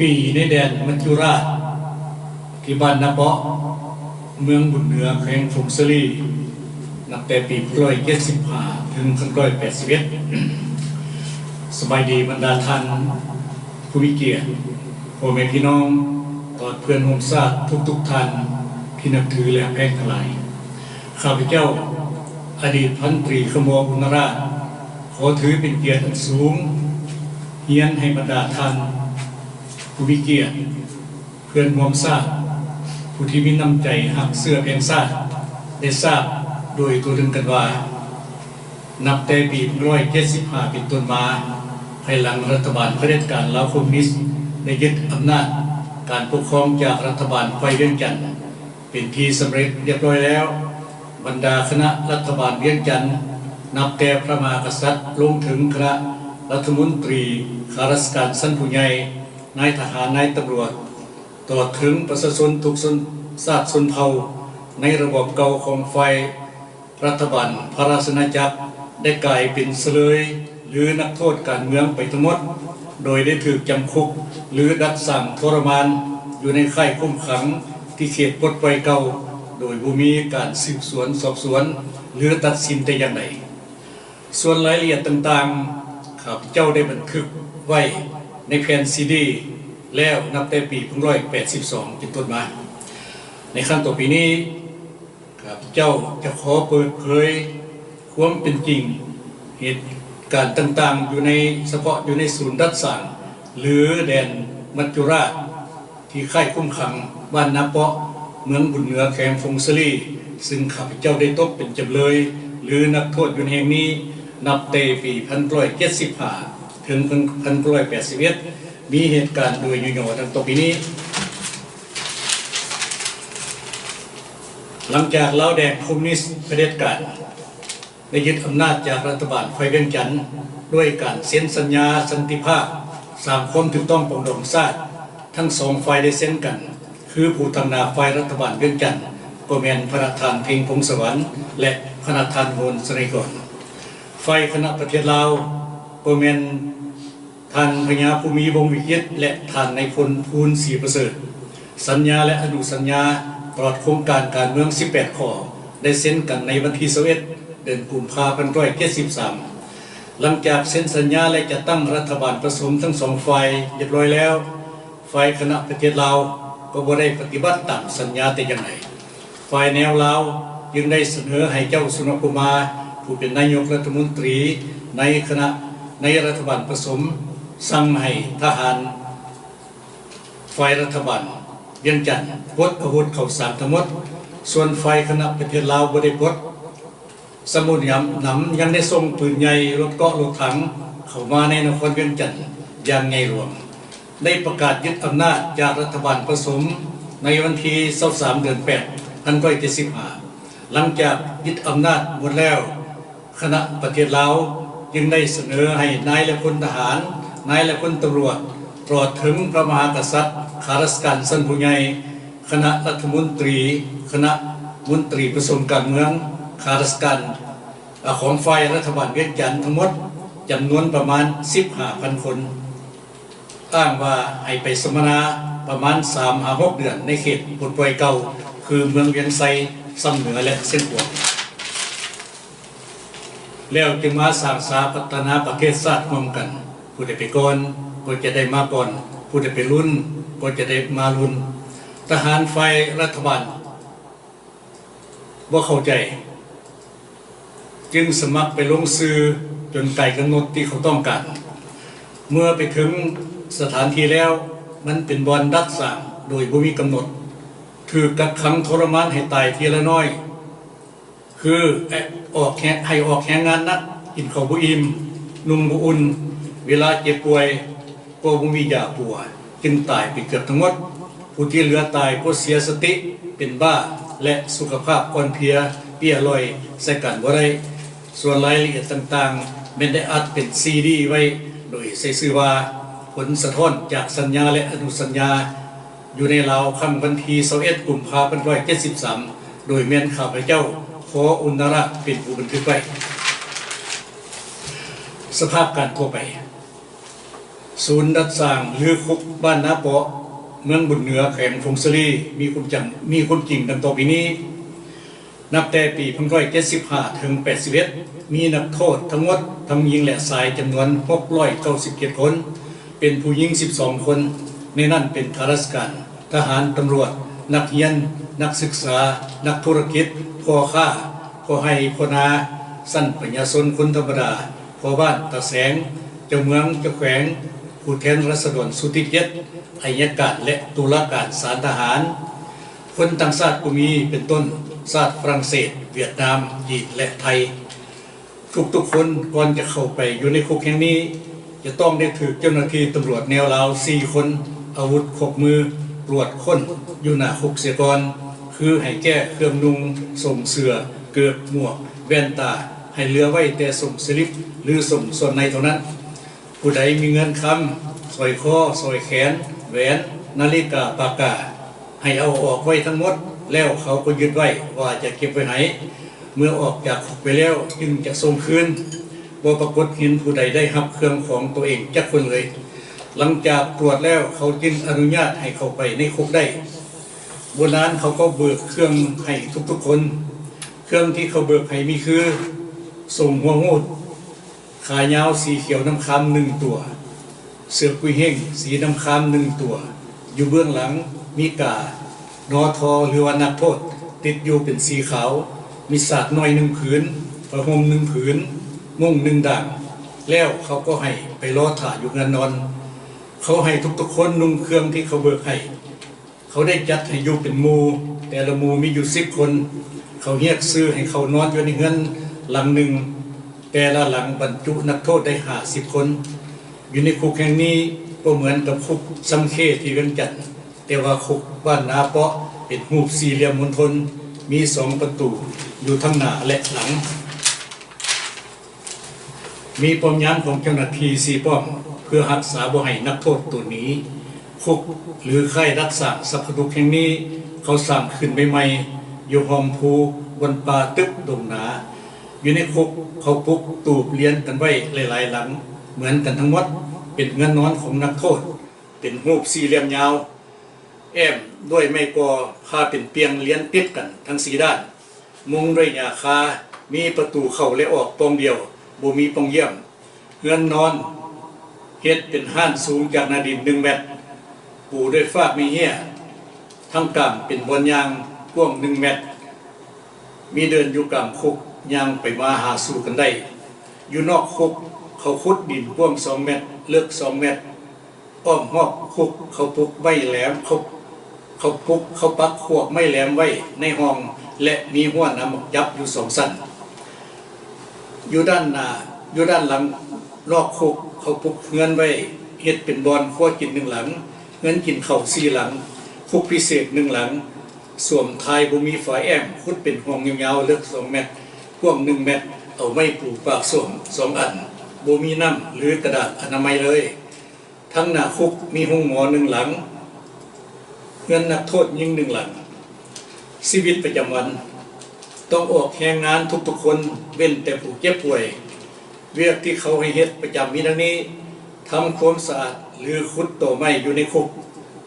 ປີໃນແດນມັດຈຸລາດ ທີ່ບ້ານນາເປາະ ເມືອງບຸນເໜືອ ແຂວງຜົ້ງສາລີ ນັບແຕ່ປີພັນເກົ້າຮ້ອຍເຈັດສິບຫ້າ ເຖິງພັນເກົ້າຮ້ອຍແປດສິບເອັດ. ສະບາຍດີບັນດາທ່ານຜູ້ມີກຽດ, ພໍ່ແມ່ພີ່ນ້ອງ, ຕະຫຼອດເພື່ອນຮ່ວມຊາດທຸກໆທ່ານທີ່ນັບຖື ແລະ ຮັກແພງທັງຫຼາຍ. ຂ້າພະເຈົ້າ ອະດີດພັນຕຣີ ຂະໝໍ ອຸນນະລາດ ຂໍຖືເປັນກຽດອັນສູງ ຮຽນໃຫ້ບັນດາທ່ານຜູ້ມີກຽດ, ເພື່ອນຮ່ວມຊາດ ຜູ້ທີ່ມີນ້ຳໃຈຮັກເຊື້ອແພງຊາດ ໄດ້ຊາບໂດຍທົ່ວເຖິງກັນວ່າ ນັບແຕ່ປີໜຶ່ງພັນເກົ້າຮ້ອຍເຈັດສິບຫ້າເປັນຕົ້ນມາ, ພາຍຫຼັງລັດຖະບານຜະເດັດການລາວຄອມມິວນິດໄດ້ຍຶດອຳນາດການປົກຄອງຈາກລັດຖະບານໄຟວຽງຈັນ ເປັນທີ່ສຳເລັດລຽບຮ້ອຍແລ້ວ, ບັນດາຄະນະລັດຖະບານວຽງຈັນ ນັບແຕ່ພະມະຫາກະສັດ ລົງເຖິງຄະນະລັດຖະມົນຕີ, ຂ້າລາຊະການຊັ້ນຜູ້ໃຫຍ່, ນາຍທະຫານ, ນາຍຕຳຫຼວດ, ຕະຫຼອດເຖິງປະຊາຊົນທຸກຊົນຊາດຊົນເຜົ່າ ໃນລະບອບເກົ່າຂອງຝ່າຍ ລັດຖະບານພະລາຊະອານາຈັກ ໄດ້ກາຍເປັນສະເລີຍ ຫຼື ນັກໂທດການເມືອງໄປທັງໝົດ, ໂດຍໄດ້ຖືກຈຳຄຸກ ຫຼື ດັດສ້າງທໍລະມານ ຢູ່ໃນຄ້າຍຄຸມຂັງ ທີ່ເຂດປົດປ່ອຍເກົ່າ ໂດຍບໍ່ມີການສືບສວນສອບສວນ ຫຼື ຕັດສິນແຕ່ຢ່າງໃດ. ສ່ວນລາຍລະອຽດຕ່າງໆ ຂ້າພະເຈົ້າໄດ້ບັນທຶກໄວ້ໃນແຜ່ນຊີດີແລ້ວ ນັບແຕ່ປີໜຶ່ງພັນເກົ້າຮ້ອຍແປດສິບສອງເປັນຕົ້ນມາ. ໃນຄັ້ງຕໍ່ໄປນີ້ ຂ້າພະເຈົ້າຈະຂໍເປີດເຜີຍຄວາມເປັນຈິງ ເຫດການຕ່າງໆ ຢູ່ໃນ ສະເພາະຢູ່ໃນສູນດັດສ້າງ ຫຼື ແດນມັດຈຸລາດ ທີ່ຄ້າຍຄຸມຂັງ ບ້ານນາເປາະ ເມືອງບຸນເໜືອ ແຂວງຜົ້ງສາລີ, ຊຶ່ງຂ້າພະເຈົ້າໄດ້ຕົກເປັນຈຳເລີຍ ຫຼື ນັກໂທດຢູ່ໃນແຫ່ງນີ້ ນັບແຕ່ປີໜຶ່ງພັນເກົ້າຮ້ອຍເຈັດສິບຫ້າ ເຖິງໜຶ່ງພັນເກົ້າຮ້ອຍແປດສິບເອັດ ມີເຫດການໂດຍຫຍໍ້ໆ ດັ່ງຕໍ່ໄປນີ້. ຫຼັງຈາກລາວແດງຄອມມິວນິດຜະເດັດການ ໄດ້ຍຶດອຳນາດຈາກລັດຖະບານໄຟວຽງຈັນ ດ້ວຍການເຊັນສັນຍາສັນຕິພາບ ສ້າງຄວາມຖືກຕ້ອງປອງດອງຊາດ ທັງສອງຝ່າຍໄດ້ເຊັນກັນ ຄືຜູ້ຕາງໜ້າຝ່າຍລັດຖະບານວຽງຈັນ ກໍແມ່ນພະນະທ່ານ ເພັງ ພົງສະຫວັນ ແລະ ພະນະທ່ານ ໂຫນ ສະໄນກອນ. ຝ່າຍຄະນະປະເທດລາວ ກໍແມ່ນ ທ່ານ ພະຍາພູມີ ວົງວິຈິດ ແລະ ທ່ານນາຍພົນ ພູນ ສີປະເສີດ. ສັນຍາ ແລະ ອະນຸສັນຍາ ຕະຫຼອດໂຄງການການເມືອງສິບແປດຂໍ້ ໄດ້ເຊັນກັນໃນວັນທີຊາວເອັດ ເດືອນກຸມພາ ໜຶ່ງພັນເກົ້າຮ້ອຍເຈັດສິບສາມ. ຫຼັງຈາກເຊັນສັນຍາ ແລະ ຈັດຕັ້ງລັດຖະບານປະສົມທັງສອງຝ່າຍລຽບຮ້ອຍແລ້ວ, ຝ່າຍຄະນະປະເທດລາວ ກໍບໍ່ໄດ້ປະຕິບັດຕາມສັນຍາແຕ່ຢ່າງໃດ. ຝ່າຍແນວລາວຈຶ່ງໄດ້ສະເໜີໃຫ້ເຈົ້າສຸນະໂຄມາ ຜູ້ເປັນນາຍົກລັດຖະມົນຕີໃນຄະນະ ໃນລັດຖະບານປະສົມ ສັ່ງໃຫ້ທະຫານຝ່າຍລັດຖະບານວຽງຈັນປົດອາວຸດເຂົ້າສານທັງໝົດ, ສ່ວນຝ່າຍຄະນະປະເທດລາວບໍ່ໄດ້ປົດ. ສະໝຸນຍາມນຳຍັງໄດ້ສົ່ງປືນໃຫຍ່, ລົດເກາະ, ລົດຖັງ ເຂົ້າມາໃນນະຄອນວຽງຈັນຢ່າງໃຫຍ່ຫຼວງ. ໄດ້ປະກາດຍຶດອຳນາດຈາກລັດຖະບານປະສົມໃນວັນທີຊາວສາມ ເດືອນແປດ ໜຶ່ງພັນເກົ້າຮ້ອຍເຈັດສິບຫ້າ. ຫຼັງຈາກຍຶດອຳນາດໝົດແລ້ວ, ຄະນະປະເທດລາວຈຶ່ງໄດ້ສະເໜີໃຫ້ນາຍ ແລະ ພົນທະຫານ, ນາຍ ແລະ ພົນຕຳຫຼວດ, ຕະຫຼອດເຖິງພະມະຫາກະສັດ, ຂ້າລາຊະການຊັ້ນຜູ້ໃຫຍ່, ຄະນະລັດຖະມົນຕີ, ຄະນະມົນຕີປະສົມການເມືອງ, ຂ້າລາຊະການ ອາ ຂອງຝ່າຍລັດຖະບານວຽງຈັນທັງໝົດ ຈຳນວນປະມານສິບຫ້າພັນຄົນ, ອ້າງວ່າໃຫ້ໄປສຳມະນາປະມານສາມຫາຫົກເດືອນໃນເຂດປົດປ່ອຍເກົ່າ ຄືເມືອງວຽງໄຊ, ຊຳເໜືອ ແລະ ຊຽງຂວາງ, ແລ້ວຈຶ່ງມາສ້າງສາພັດທະນາປະເທດຊາດຮ່ວມກັນ. ຜູ້ໃດໄປກ່ອນກໍຈະໄດ້ມາກ່ອນ, ຜູ້ໃດໄປລຸ້ນກໍຈະໄດ້ມາລຸ້ນ. ທະຫານຝ່າຍລັດຖະບານ ບໍ່ເຂົ້າໃຈ, ຈຶ່ງສະໝັກໄປລົງຊື່ຈົນໄກກຳນົດທີ່ເຂົາຕ້ອງການ. ເມື່ອໄປເຖິງສະຖານທີ່ແລ້ວ, ມັນເປັນບ່ອນດັດສ້າງໂດຍບໍ່ມີກຳນົດ, ຖືກກັກຂັງທໍລະມານໃຫ້ຕາຍທີລະໜ້ອຍ, ຄື ອອກແຮງ ໃຫ້ອອກແຮງງານໜັກ, ກິນເຂົ້າບໍ່ອີ່ມ, ນຸ່ງບໍ່ອຸ່ນ, ເວລາເຈັບປ່ວຍ ກໍບໍ່ມີຢາປົວ ຈຶ່ງຕາຍໄປເກືອບທັງໝົດ. ຜູ້ທີ່ເຫຼືອຕາຍກໍເສຍສະຕິ, ເປັນບ້າ ແລະ ສຸຂະພາບອ່ອນເພຍ, ເປ້ຍລອຍ, ໃຊ້ການບໍ່ໄດ້. ສ່ວນລາຍລະອຽດຕ່າງໆ ແມ່ນໄດ້ອັດເປັນຊີດີໄວ້ ໂດຍໃສ່ຊື່ວ່າ ຜົນສະທ້ອນຈາກສັນຍາ ແລະ ອະນຸສັນຍາ ຢູ່ໃນລາວ ຄັ້ງວັນທີຊາວເອັດ ກຸມພາ ໜຶ່ງພັນເກົ້າຮ້ອຍເຈັດສິບສາມ ໂດຍແມ່ນຂ້າພະເຈົ້າ ຂໍ ອຸນນະລາດ ເປັນຜູ້ບັນທຶກໄວ້. ສະພາບການທົ່ວໄປ. ສູນດັດສ້າງ ຫຼື ຄຸກບ້ານນາເປາະ ເມືອງບຸນເໜືອ ແຂວງຜົ້ງສາລີ ມີຄວາມຈັງ ມີຄວາມຈິງດັ່ງຕໍ່ໄປນີ້. ນັບແຕ່ປີພັນເກົ້າຮ້ອຍເຈັດສິບຫ້າ ເຖິງ ແປດສິບເອັດ ມີນັກໂທດທັງໝົດ ທັງຍິງ ແລະ ຊາຍ ຈຳນວນ ຫົກຮ້ອຍເກົ້າສິບເຈັດຄົນ, ເປັນຜູ້ຍິງ ສິບສອງຄົນ, ໃນນັ້ນເປັນຂ້າລາຊະການ, ທະຫານ, ຕຳຫຼວດ, ນັກຮຽນ, ນັກສຶກສາ, ນັກທຸລະກິດ, ພໍ່ຄ້າ, ພໍ່ໄຮ່, ພໍ່ນາ, ຊັ້ນປະຊາຊົນຄົນທຳມະດາ, ພໍ່ບ້ານ, ຕາແສງ, ເຈົ້າເມືອງ, ເຈົ້າແຂວງ, ຜູ້ແທນລາຊະດອນຊຸດທີເຈັດ, ໄອຍະການ ແລະ ຕຸລາການສານທະຫານ. ຄົນຕ່າງຊາດກໍມີ ເປັນຕົ້ນ ຊາດຝຣັ່ງເສດ, ຫວຽດນາມ, ຈີນ ແລະ ໄທ. ທຸກໆຄົນກ່ອນຈະເຂົ້າໄປຢູ່ໃນຄຸກແຫ່ງນີ້ ຈະຕ້ອງໄດ້ຖືກເຈົ້າໜ້າທີ່ຕຳຫຼວດແນວລາວສີ່ຄົນ ອາວຸດຄົບມື ກວດຄົ້ນຢູ່ໜ້າຄຸກເສຍກ່ອນ ຄືໃຫ້ແກ້ເຄື່ອງນຸ່ງ, ສົ້ງເສື້ອ, ເກີບ, ໝວກ, ແວ່ນຕາ, ໃຫ້ເຫຼືອໄວ້ແຕ່ສົ້ງສະລິບ ຫຼື ສົ້ງສ່ວນໃນເທົ່ານັ້ນ. ຜູ້ໃດມີເງິນຄຳ, ສ້ອຍຄໍ, ສ້ອຍແຂນ, ແຫວນ, ນາລິກາ, ປາກກາ ໃຫ້ເອົາອອກໄວ້ທັງໝົດ ແລ້ວເຂົາກໍຍຶດໄວ້ວ່າຈະເກັບໄວ້ໃຫ້. ເມື່ອອອກຈາກຄຸກໄປແລ້ວຈຶ່ງຈະສົ່ງຄືນ. ບໍ່ປາກົດເຫັນຜູ້ໃດໄດ້ຮັບເຄື່ອງຂອງຕົວເອງຈັກຄົນເລີຍ. ຫຼັງຈາກກວດແລ້ວ ເຂົາຈຶ່ງອະນຸຍາດໃຫ້ເຂົ້າໄປໃນຄຸກໄດ້. ບໍ່ນານເຂົາກໍເບີກເຄື່ອງໃຫ້ທຸກໆຄົນ. ເຄື່ອງທີ່ເຂົາເບີກໃຫ້ມີຄື ສົ້ງຫົວຮູດ ຂາຍາວສີຂຽວນ້ຳຄາມໜຶ່ງຕົວ, ເສື້ອກຸຍເຮັງສີນ້ຳຄາມໜຶ່ງຕົວ, ຢູ່ເບື້ອງຫຼັງມີກາ ນທ ຫຼືວ່ານັກໂທດ ຕິດຢູ່ເປັນສີຂາວ, ມີສາກນ້ອຍໜຶ່ງຜືນ, ຜ້າຫົ່ມໜຶ່ງຜືນ, ມຸ້ງໜຶ່ງດ້ານ, ແລ້ວເຂົາກໍໃຫ້ໄປລໍຖ້າຢູ່ເຮືອນນອນ. ເຂົາໃຫ້ທຸກໆຄົນນຸ່ງເຄື່ອງທີ່ເຂົາເບີກໃຫ້. ເຂົາໄດ້ຈັດໃຫ້ຢູ່ເປັນໝູ່, ແຕ່ລະໝູ່ມີຢູ່ສິບຄົນ. ເຂົາຮຽກຊື່ໃຫ້ເຂົ້ານອນຢູ່ໃນເຮືອນຫຼັງໜຶ່ງ, ແຕ່ລະຫຼັງບັນຈຸນັກໂທດໄດ້ຫ້າສິບຄົນ. ຢູ່ໃນຄຸກແຫ່ງນີ້ກໍເໝືອນກັບຄຸກຊຳເຄທີ່ວຽງຈັນ, ແຕ່ວ່າຄຸກບ້ານນາເປາະເປັນຮູບສີ່ຫຼ່ຽມມົນທົນ, ມີສອງປະຕູຢູ່ທັງໜ້າ ແລະ ຫຼັງ. ມີປ້ອມຍາມຂອງເຈົ້າໜ້າທີ່ສີ່ປ້ອມ ເພື່ອຮັກສາບໍ່ໃຫ້ນັກໂທດໂຕນໜີ. ຄຸກ ຫຼື ຄ້າຍດັດສ້າງສັບພະທຸກແຫ່ງນີ້ ເຂົາສ້າງຂຶ້ນໃໝ່ໆ ຢູ່ຮ່ອມພູ ບ່ອນປ່າຕຶກດົງໜາ. ຢູ່ໃນຄຸກ ເຂົາປຸກຕູບລຽນກັນໄວ້ຫຼາຍໆຫຼັງ ເໝືອນກັນທັງໝົດ ເປັນເຮືອນນອນຂອງນັກໂທດ, ເປັນຮູບສີ່ຫຼ່ຽມຍາວ ແອ້ມດ້ວຍໄມ້ກໍ ພາເປັນປ່ຽງລຽນຕິດກັນທັງສີ່ດ້ານ, ມຸງດ້ວຍຫຍ້າຄາ, ມີປະຕູເຂົ້າ ແລະ ອອກປ່ອງດຽວ, ບໍ່ມີປ່ອງຢ້ຽມ. ເຮືອນນອນເຮັດເປັນຮ້ານສູງຈາກໜ້າດິນໜຶ່ງແມັດ, ປູດ້ວຍຟາກໄມ້ເຮ້ຍ, ທາງກາງເປັນບ່ອນຍ່າງກວ້າງໜຶ່ງແມັດ, ມີເດີ່ນຢູ່ກາງຄຸກ, ຍ່າງໄປມາຫາສູ່ກັນໄດ້. ຢູ່ນອກຄຸກ ເຂົາຂຸດດິນກວ້າງສອງແມັດ, ເລິກສອງແມັດ, ອ້ອມຮອບຄຸກ ເຂົາປຸກໄມ້ແຫຼມ, ເຂົາ ເຂົາປຸກ ເຂົາປັກຂວກໄມ້ແຫຼມໄວ້ໃນຮ່ອງ ແລະ ມີຮົ້ວໜາມໝາກຈັບຢູ່ສອງຊັ້ນ. ຢູ່ດ້ານໜ້າ ຢູ່ດ້ານຫຼັງນອກຄຸກ ເຂົາປຸກເຮືອນໄວ້ ເຮັດເປັນບ່ອນຄົວກິນໜຶ່ງຫຼັງ, ເຮືອນກິນເຂົ້າສີ່ຫຼັງ, ຄຸກພິເສດໜຶ່ງຫຼັງ, ສ້ວມຖ່າຍບໍ່ມີຝາແອ້ມ, ຂຸດເປັນຮ່ອງຍາວໆ ເລິກສອງແມັດ, ກວ້າງໜຶ່ງແມັດ, ເອົາໄມ້ປູປາກສ້ວມສອງອັນ, ບໍ່ມີນ້ຳ ຫຼື ກະດາດອະນາໄມເລີຍ. ທາງໜ້າຄຸກມີໂຮງໝໍໜຶ່ງຫຼັງ, ເຮືອນນັກໂທດຍິງໜຶ່ງຫຼັງ. ຊີວິດປະຈຳວັນ ຕ້ອງອອກແຮງງານທຸກໆຄົນ ເວັ້ນແຕ່ຜູ້ເຈັບປ່ວຍ. ວຽກທີ່ເຂົາໃຫ້ເຮັດປະຈຳມີດັ່ງນີ້: ທຳຄວາມສະອາດ ຫຼື ຂຸດຕໍໄມ້ຢູ່ໃນຄຸກ,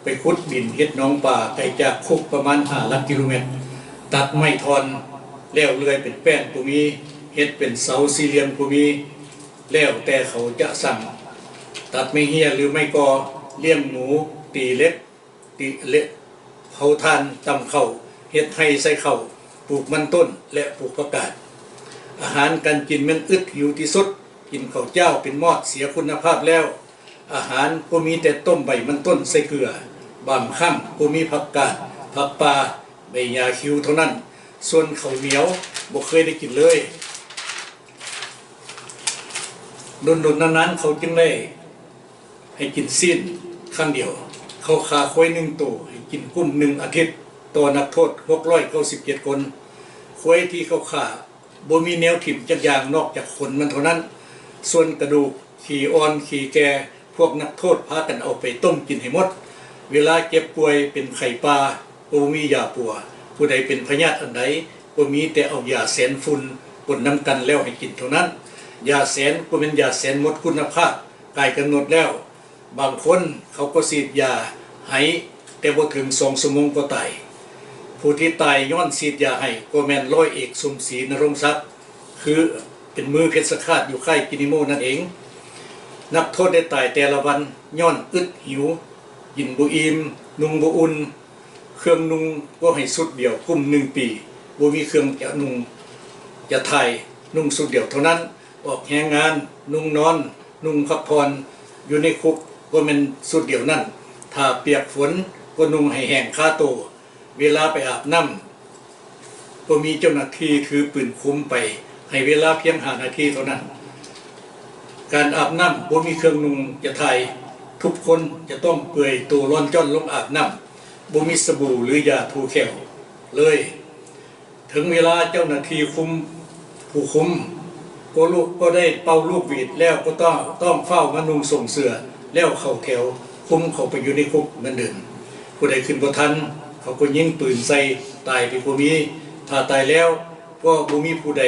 ໄປຂຸດດິນເຮັດໜອງປາໄກຈາກຄຸກປະມານຫ້າຫຼັກກິໂລແມັດ, ຕັດໄມ້ທ່ອນ ແລ້ວເລື່ອຍເປັນແປ້ນກໍມີ, ເຮັດເປັນເສົາສີ່ຫຼ່ຽມກໍມີ. ແລ້ວແຕ່ເຂົາຈະສັ່ງ, ຕັດໄມ້ເຮ້ຍ ຫຼື ໄມ້ກໍ, ລ້ຽງໝູ, ຕີເຫຼັກ, ຕິເຫຼັກ, ເຜົາຖ່ານ, ຕຳເຂົ້າ, ເຮັດໄຮ່ໃສ່ເຂົ້າ, ປູກມັນຕົ້ນ ແລະ ປູກຜັກກາດ. ອາຫານການກິນແມ່ນອຶດຫິວທີ່ສຸດ, ກິນເຂົ້າເຈົ້າເປັນມອດເສຍຄຸນນະພາບແລ້ວ. ອາຫານກໍມີແຕ່ຕົ້ມໃບມັນຕົ້ນໃສ່ເກືອ, ບາງຄັ້ງກໍມີຜັກກາດ, ຜັກປ່າ, ໃບຫຍ້າຂິວເທົ່ານັ້ນ, ສ່ວນເຂົ້າໜຽວບໍ່ເຄີຍໄດ້ກິນເລີຍ. ດົນໆນານໆ ເຂົາຈຶ່ງໄດ້ໃຫ້ກິນຊີ້ນຄັ້ງດຽວ. ເຂົາຂ້າຄວາຍໜຶ່ງໂຕໃຫ້ກິນກຸ້ມໜຶ່ງອາທິດ ຕໍ່ນັກໂທດຫົກຮ້ອຍເກົ້າສິບເຈັດຄົນ. ຄວາຍທີ່ເຂົາຂ້າບໍ່ມີແນວຖິ້ມຈັກຢ່າງນອກຈາກຂົນມັນເທົ່ານັ້ນ. ສ່ວນກະດູກ, ຂີ້ອ່ອນ, ຂີ້ແກ່ ພວກນັກໂທດພາກັນເອົາໄປຕົ້ມກິນໃຫ້ໝົດ. ເວລາເຈັບປ່ວຍເປັນໄຂ້ປ່າ ບໍ່ມີຢາປົວ, ຜູ້ໃດເປັນພະຍາດອັນໃດ ກໍມີແຕ່ເອົາຢາແສນຝຸ່ນປົນນຳກັນແລ້ວໃຫ້ກິນເທົ່ານັ້ນ. ຢາແສນກໍແມ່ນຢາແສນໝົດຄຸນນະພາບ, ກາຍກຳນົດແລ້ວ ບາງຄົນເຂົາກໍສີດຢາໃຫ້ ແຕ່ບໍ່ເຖິງສອງຊົ່ວໂມງກໍຕາຍ. ຜູ້ທີ່ຕາຍຍ້ອນສີດຢາໃຫ້ກໍແມ່ນຮ້ອຍເອກ ສົມສີ ນະລົງສັກ ຄືເປັນມືເພັດສະຄາດຢູ່ຄ້າຍກິນິໂມນັ້ນເອງ. ນັກໂທດໄດ້ຕາຍແຕ່ລະວັນຍ້ອນອຶດຫິວ, ກິນບໍ່ອີ່ມ, ນຸ່ງບໍ່ອຸ່ນ, ເຄື່ອງນຸ່ງກໍໃຫ້ຊຸດດຽວກຸ້ມໜຶ່ງປີ, ບໍ່ມີເຄື່ອງຈະນຸ່ງຈະຖ່າຍ, ນຸ່ງຊຸດດຽວເທົ່ານັ້ນ, ອອກແຮງງານ, ນຸ່ງນອນ, ນຸ່ງພັກຜ່ອນ. ຢູ່ໃນຄຸກກໍແມ່ນຊຸດດຽວນັ້ນ, ຖ້າປຽກຝົນກໍນຸ່ງໃຫ້ແຫ້ງຄາໂຕ. ເວລາໄປອາບນ້ຳ ກໍມີເຈົ້າໜ້າທີ່ຖືປືນຄຸມໄປ, ໃຫ້ເວລາພຽງຫ້ານາທີເທົ່ານັ້ນ. ການອາບນ້ຳບໍ່ມີເຄື່ອງນຸ່ງຈະຖ່າຍ, ທຸກຄົນຈະຕ້ອງເປື່ອຍໂຕລ້ອນຈ້ອນລົງອາບນ້ຳ, ບໍ່ມີສະບູ ຫຼື ຢາຖູແຂ້ວເລີຍ. ເຖິງເວລາເຈົ້າໜ້າທີ່ຄຸມ, ຜູ້ຄຸມ ກໍລຸ, ກໍໄດ້ເປົ່າລູກຫວີດແລ້ວ ກໍຕ້ອງ, ຕ້ອງຟ້າວມານຸ່ງໂສ້ງເສື້ອ ແລ້ວເຂົ້າແຖວຄຸມເຂົ້າໄປຢູ່ໃນຄຸກເໝືອນເດີມ. ຜູ້ໃດຂຶ້ນບໍ່ທັນ ເຂົາກໍຍິງປືນໃສ່ ຕາຍໄປກໍມີ. ຖ້າຕາຍແລ້ວກໍບໍ່ມີຜູ້ໃດ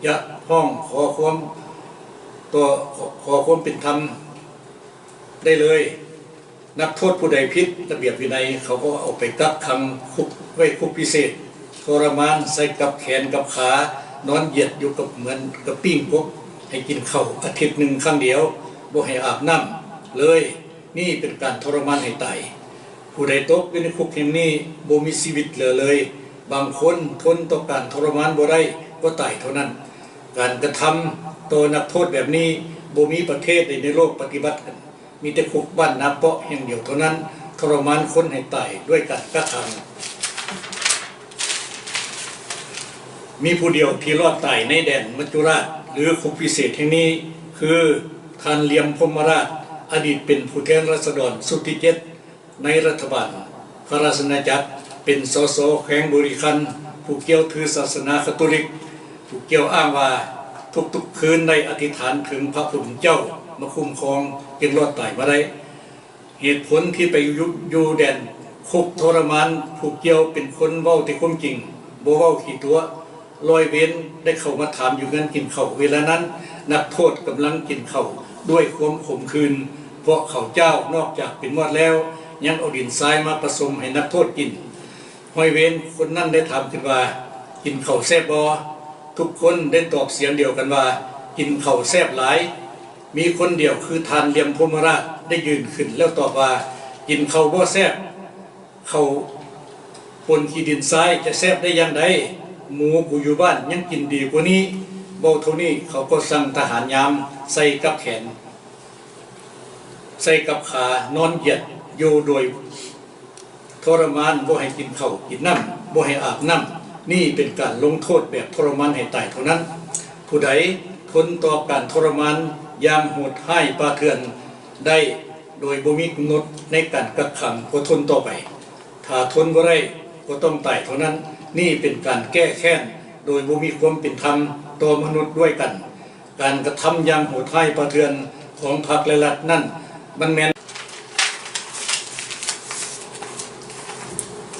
ຈະຮ້ອງຂໍຄວາມ, ຕໍ່, ຂໍຄວາມເປັນທຳໄດ້ເລີຍ. ນັກໂທດຜູ້ໃດຜິດລະບຽບວິໄນ ເຂົາກໍເອົາໄປກັກຂັງຄຸກ, ໄວ້ຄຸກພິເສດ, ທໍລະມານ, ໃສ່ກັບແຂນກັບຂາ, ນອນຢຽດຢູ່ກັບເໝືອນກັບປີ້ງກົບ, ໃຫ້ກິນເຂົ້າອາທິດໜຶ່ງຄັ້ງດຽວ, ບໍ່ໃຫ້ອາບນ້ຳເລີຍ. ນີ້ເປັນການທໍລະມານໃຫ້ຕາຍ. ຜູ້ໃດຕົກຢູ່ໃນຄຸກແຫ່ງນີ້ ບໍ່ມີຊີວິດເຫຼືອເລີຍ. ບາງຄົນທົນຕໍ່ການທໍລະມານບໍ່ໄດ້ ກໍຕາຍເທົ່ານັ້ນ. ການກະທຳຕໍ່ນັກໂທດແບບນີ້ ບໍ່ມີປະເທດໃດໃນໂລກປະຕິບັດກັນ. ມີແຕ່ຄຸກບ້ານນາເປາະແຫ່ງດຽວເທົ່ານັ້ນ ທໍລະມານຄົນໃຫ້ຕາຍດ້ວຍການກັກຂັງ. ມີຜູ້ດຽວທີ່ລອດຕາຍໃນແດນມັດຈຸລາດ ຫຼື ຄຸກພິເສດແຫ່ງນີ້ ຄື ທ່ານ ຫຼຽມ ພົມມະລາດ, ອະດີດເປັນຜູ້ແທນລາຊະດອນຊຸດທີເຈັດ ໃນລັດຖະບານພະລາຊະອານາຈັກ, ເປັນ ສສ ແຂວງບໍລິຄັນ, ຜູ້ກ່ຽວຖືສາສະໜາຄາໂຕລິກ. ຜູ້ກ່ຽວອ້າງວ່າ ທຸກໆຄືນໄດ້ອະທິຖານເຖິງພະຜູ້ເປັນເຈົ້າມາຄຸ້ມຄອງ ຈຶ່ງລອດຕາຍມາໄດ້. ເຫດຜົນທີ່ໄປຢູ່, ຢູ່ແດນຄຸກທໍລະມານ ຜູ້ກ່ຽວເປັນຄົນເວົ້າແຕ່ຄວາມຈິງ, ບໍ່ເວົ້າຂີ້ຕົວະ. ຮ້ອຍເວນໄດ້ເຂົ້າມາຖາມຢູ່ເຮືອນກິນເຂົ້າ. ເວລານັ້ນ ນັກໂທດກຳລັງກິນເຂົ້າດ້ວຍຄວາມຂົມຂື່ນ, ເພາະເຂົ້າຈ້າວນອກຈາກເປັນມອດແລ້ວ ຍັງເອົາດິນຊາຍມາປະສົມໃຫ້ນັກໂທດກິນ. ຮ້ອຍເວນຄົນນັ້ນໄດ້ຖາມຂຶ້ນວ່າ ກິນເຂົ້າແຊບບໍ່? ທຸກຄົນໄດ້ຕອບສຽງດຽວກັນວ່າ ກິນເຂົ້າແຊບຫຼາຍ. ມີຄົນດຽວຄືທ່ານ ຫຼຽມ ພົມມະລາດ ໄດ້ຢືນຂຶ້ນແລ້ວຕອບວ່າ ກິນເຂົ້າບໍ່ແຊບ? ເຂົ້າປົນຂີ້ດິນຊາຍຈະແຊບໄດ້ຢ່າງໃດ? ໝູກູຢູ່ບ້ານຍັງກິນດີກວ່ານີ້. ເວົ້າເທົ່ານີ້ ເຂົາກໍສັ່ງທະຫານຍາມໃສ່ກັບແຂນ ໃສ່ກັບຂາ ນອນຢຽດຢູ່ໂດຍທໍລະມານ, ບໍ່ໃຫ້ກິນເຂົ້າກິນນ້ຳ, ບໍ່ໃຫ້ອາບນ້ຳ. ນີ້ເປັນການລົງໂທດແບບທໍລະມານໃຫ້ຕາຍເທົ່ານັ້ນ. ຜູ້ໃດທົນຕໍ່ການທໍລະມານຢ່າງໂຫດຮ້າຍປ່າເຖື່ອນໄດ້ ໂດຍບໍ່ມີກຳນົດໃນການກັກຂັງ ກໍທົນຕໍ່ໄປ. ຖ້າທົນບໍ່ໄດ້ກໍຕ້ອງຕາຍເທົ່ານັ້ນ. ນີ້ເປັນການແກ້ແຄ້ນໂດຍບໍ່ມີຄວາມເປັນທຳຕໍ່ມະນຸດດ້ວຍກັນ. ການກະທຳຢ່າງໂຫດຮ້າຍປ່າເຖື່ອນຂອງພັກ ແລະ ລັດນັ້ນ ມັນແມ່ນ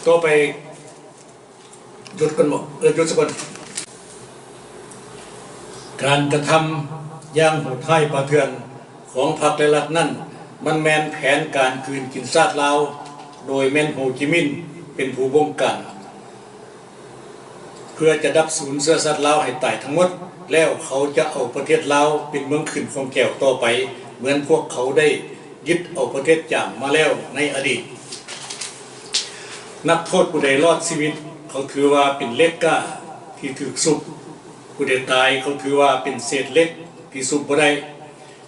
ຕໍ່ໄປ ຢຸດກ່ອນບໍ? ເອີ ຢຸດສາກ່ອນ. ການກະທຳຢ່າງໂຫດຮ້າຍປ່າເຖື່ອນຂອງພັກ ແລະ ລັດນັ້ນ ມັນແມ່ນແຜນການກືນກິນຊາດລາວ ໂດຍແມ່ນໂຮຈິມິນເປັນຜູ້ບົງການ ເພື່ອຈະດັບສູນເຊື້ອຊາດລາວໃຫ້ຕາຍທັງໝົດ, ແລ້ວເຂົາຈະເອົາປະເທດລາວເປັນເມືອງຂຶ້ນຂອງແກ້ວຕໍ່ໄປ ເໝືອນພວກເຂົາໄດ້ຍຶດເອົາປະເທດຈາມມາແລ້ວໃນອະດີດ. ນັກໂທດຜູ້ໃດລອດຊີວິດ ເຂົາຖືວ່າເປັນເຫຼັກກ້າທີ່ຖືກຊຸບ, ຜູ້ໃດຕາຍ ເຂົາຖືວ່າເປັນເສດເຫຼັກທີ່ຊຸບບໍ່ໄດ້.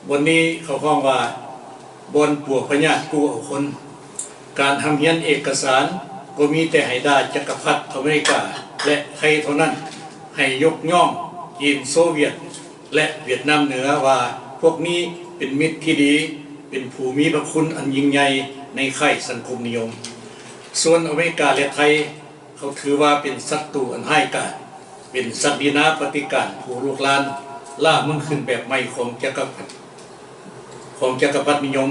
ບ່ອນນີ້ເຂົາຮ້ອງວ່າ ບ່ອນປົວພະຍາດກູ້ເອົາຄົນ. ການຮ່ຳຮຽນເອກະສານກໍມີແຕ່ໃຫ້ດ່າຈັກກະພັດອາເມລິກາ ແລະ ໄທເທົ່ານັ້ນ, ໃຫ້ຍົກຍ້ອງຈີນ, ໂຊວຽດ ແລະ ຫວຽດນາມເໜືອວ່າ ພວກນີ້ເປັນມິດທີ່ດີ, ເປັນຜູ້ມີພະຄຸນອັນຍິ່ງໃຫຍ່ໃນຄ້າຍສັງຄົມນິຍົມ. ສ່ວນອາເມລິກາ ແລະ ໄທ ເຂົາຖືວ່າເປັນສັດຕູອັນຮ້າຍກາດ, ເປັນສັກດີນາປະຕິການຜູ້ລຸກລານ, ລ້າເມືອງຂຶ້ນແບບໃໝ່ຂອງຈັກກະ, ຂອງຈັກກະພັດນິຍົມ.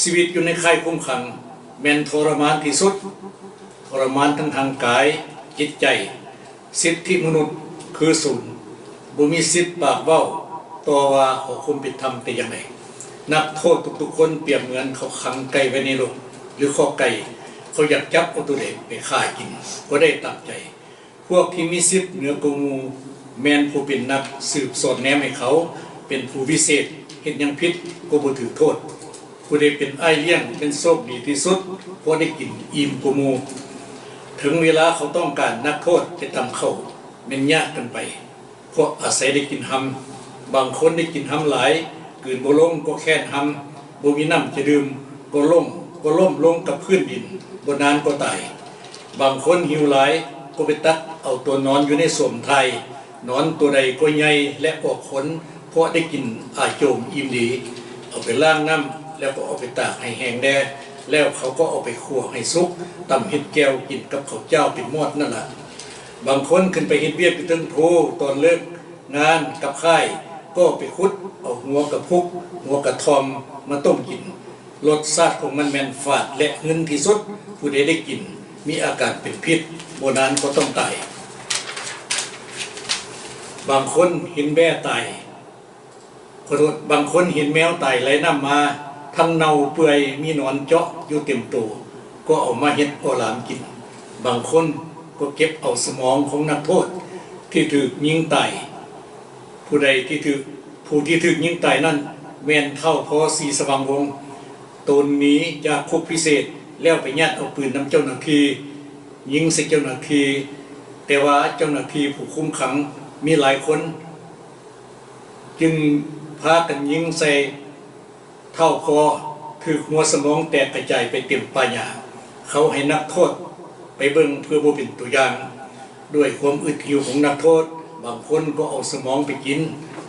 ຊີວິດຢູ່ໃນຄ້າຍຄຸມຂັງແມ່ນທໍລະມານທີ່ສຸດ, ທໍລະມານທັງທາງກາຍ, ຈິດໃຈ, ສິດທິມະນຸດຄືສູນ, ບໍ່ມີສິດປາກເວົ້າຕໍ່ວ່າຂໍຄວາມເປັນທຳແຕ່ຢ່າງໃດ. ນັກໂທດທຸກໆຄົນປຽບເໝືອນເຂົາຂັງໄກ່ໄວ້ໃນລົກ ຫຼື ຄອກໄກ່, ເຂົາຢາກຈັບເອົາໂຕໃດໄປຂ້າກິນກໍໄດ້ຕາມໃຈ. ພວກທີ່ມີສິດເໜືອກວ່າໝູ່ແມ່ນຜູ້ເປັນນັກສືບສອດແນມໃຫ້ເຂົາ, ເປັນຜູ້ວິເສດ, ເຮັດຫຍັງຜິດກໍບໍ່ຖືກໂທດ. ຜູ້ໃດເປັນອ້າຍລ້ຽງແມ່ນໂຊກດີທີ່ສຸດ ເພາະໄດ້ກິນອີ່ມກວ່າໝູ່. ເຖິງເວລາເຂົາຕ້ອງການນັກໂທດໄປຕຳເຂົ້າ ແມ່ນຍາກເກີນໄປ ເພາະອາໄສໄດ້ກິນຮຳ. ບາງຄົນໄດ້ກິນຮຳຫຼາຍ ກືນບໍ່ລົງກໍແຄ້ນຮຳ, ບໍ່ມີນ້ຳຈະດື່ມ ກໍລົ້ມ ກໍລົ້ມລົງກັບພື້ນດິນ, ບໍ່ນານກໍຕາຍ. ບາງຄົນຫິວຫຼາຍກໍໄປຕັກເອົາຕົວນອນຢູ່ໃນສ້ວມຖ່າຍ, ນອນຕົວໃດກໍໃຫຍ່ ແລະ ອອກຂົນ ເພາະໄດ້ກິນອາໂຈມອີ່ມດີ. ເອົາໄປລ້າງນ້ຳ ແລ້ວກໍເອົາໄປຕາກໃຫ້ແຫ້ງແດ່, ແລ້ວເຂົາກໍເອົາໄປຂົ້ວໃຫ້ສຸກ, ຕຳເຫັດແຈ່ວກິນກັບເຂົ້າຈ້າວເປັນມອດນັ້ນລະ. ບາງຄົນຂຶ້ນໄປເຮັດວຽກຢູ່ເທິງພູ, ຕອນເລີກງານກັບຄ້າຍ ກໍໄປຂຸດເອົາຫົວກະພຸກ, ຫົວກະທ່ອມມາຕົ້ມກິນ. ລົດຊາດຂອງມັນແມ່ນຝາດ ແລະ ຫຶນທີ່ສຸດ. ຜູ້ໃດໄດ້ກິນມີອາການເປັນພິດ, ບໍ່ນານກໍຕ້ອງຕາຍ. ບາງຄົນເຫັນແບ້ຕາຍ, ຂໍໂທດ, ບາງຄົນເຫັນແມວຕາຍໄຫຼນ້ຳມາ, ທັງເນົ່າເປື່ອຍ, ມີໜອນເຈາະຢູ່ເຕັມໂຕ, ກໍເອົາມາເຮັດເອົາຫຼາມກິນ. ບາງຄົນກໍເກັບເອົາສະໝອງຂອງນັກໂທດທີ່ຖືກຍິງຕາຍ. ຜູ້ໃດທີ່ຖືກ, ຜູ້ທີ່ຖືກຍິງຕາຍນັ້ນແມ່ນທ້າວ ພ ສີສະຫວ່າງວົງ, ໂຕນໜີຈາກຄຸກພິເສດ ແລ້ວໄປຍາດເອົາປືນນຳເຈົ້າໜ້າທີ່, ຍິງໃສ່ເຈົ້າໜ້າທີ່, ແຕ່ວ່າເຈົ້າໜ້າທີ່ຜູ້ຄຸມຂັງມີຫຼາຍຄົນ ຈຶ່ງພາກັນຍິງໃສ່ທ້າວ ພ ຖືກຫົວສະໝອງແຕກກະຈາຍໄປເຕັມປ່າຫຍ້າ. ເຂົາໃຫ້ນັກໂທດໄປເບິ່ງເພື່ອບໍ່ເປັນຕົວຢ່າງ. ດ້ວຍຄວາມອຶດຫິວຂອງນັກໂທດ, ບາງຄົນກໍເອົາສະໝອງໄປກິນ,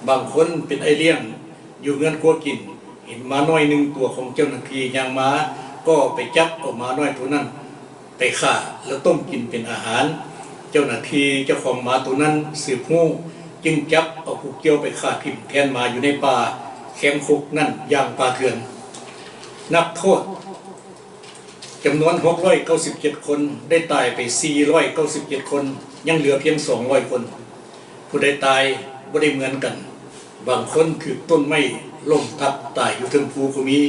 ບາງຄົນເປັນອ້າຍລ້ຽງຢູ່ເຮືອນຄົວກິນ, ເຫັນໝານ້ອຍໜຶ່ງຕົວຂອງເຈົ້າໜ້າທີ່ຍ່າງມາ, ກໍໄປຈັບເອົາໝານ້ອຍໂຕນັ້ນໄປຂ້າ ແລ້ວຕົ້ມກິນເປັນອາຫານ. ເຈົ້າໜ້າທີ່ເຈົ້າຂອງໝາໂຕນັ້ນສືບຮູ້, ຈຶ່ງຈັບເອົາຜູ້ກ່ຽວໄປຂ້າຖິ້ມແທນໝາຢູ່ໃນປ່າແຄມຄຸກນັ້ນຢ່າງປ່າເຖື່ອນ. ນັກໂທດ ຈຳນວນຫົກຮ້ອຍເກົ້າສິບເຈັດຄົນ ໄດ້ຕາຍໄປສີ່ຮ້ອຍເກົ້າສິບເຈັດຄົນ, ຍັງເຫຼືອພຽງສອງຮ້ອຍຄົນ. ຜູ້ໃດຕາຍບໍ່ໄດ້ເໝືອນກັນ, ບາງຄົນຖືກຕົ້ນໄມ້ລົ້ມທັບຕາຍຢູ່ເທິງພູກໍມີ,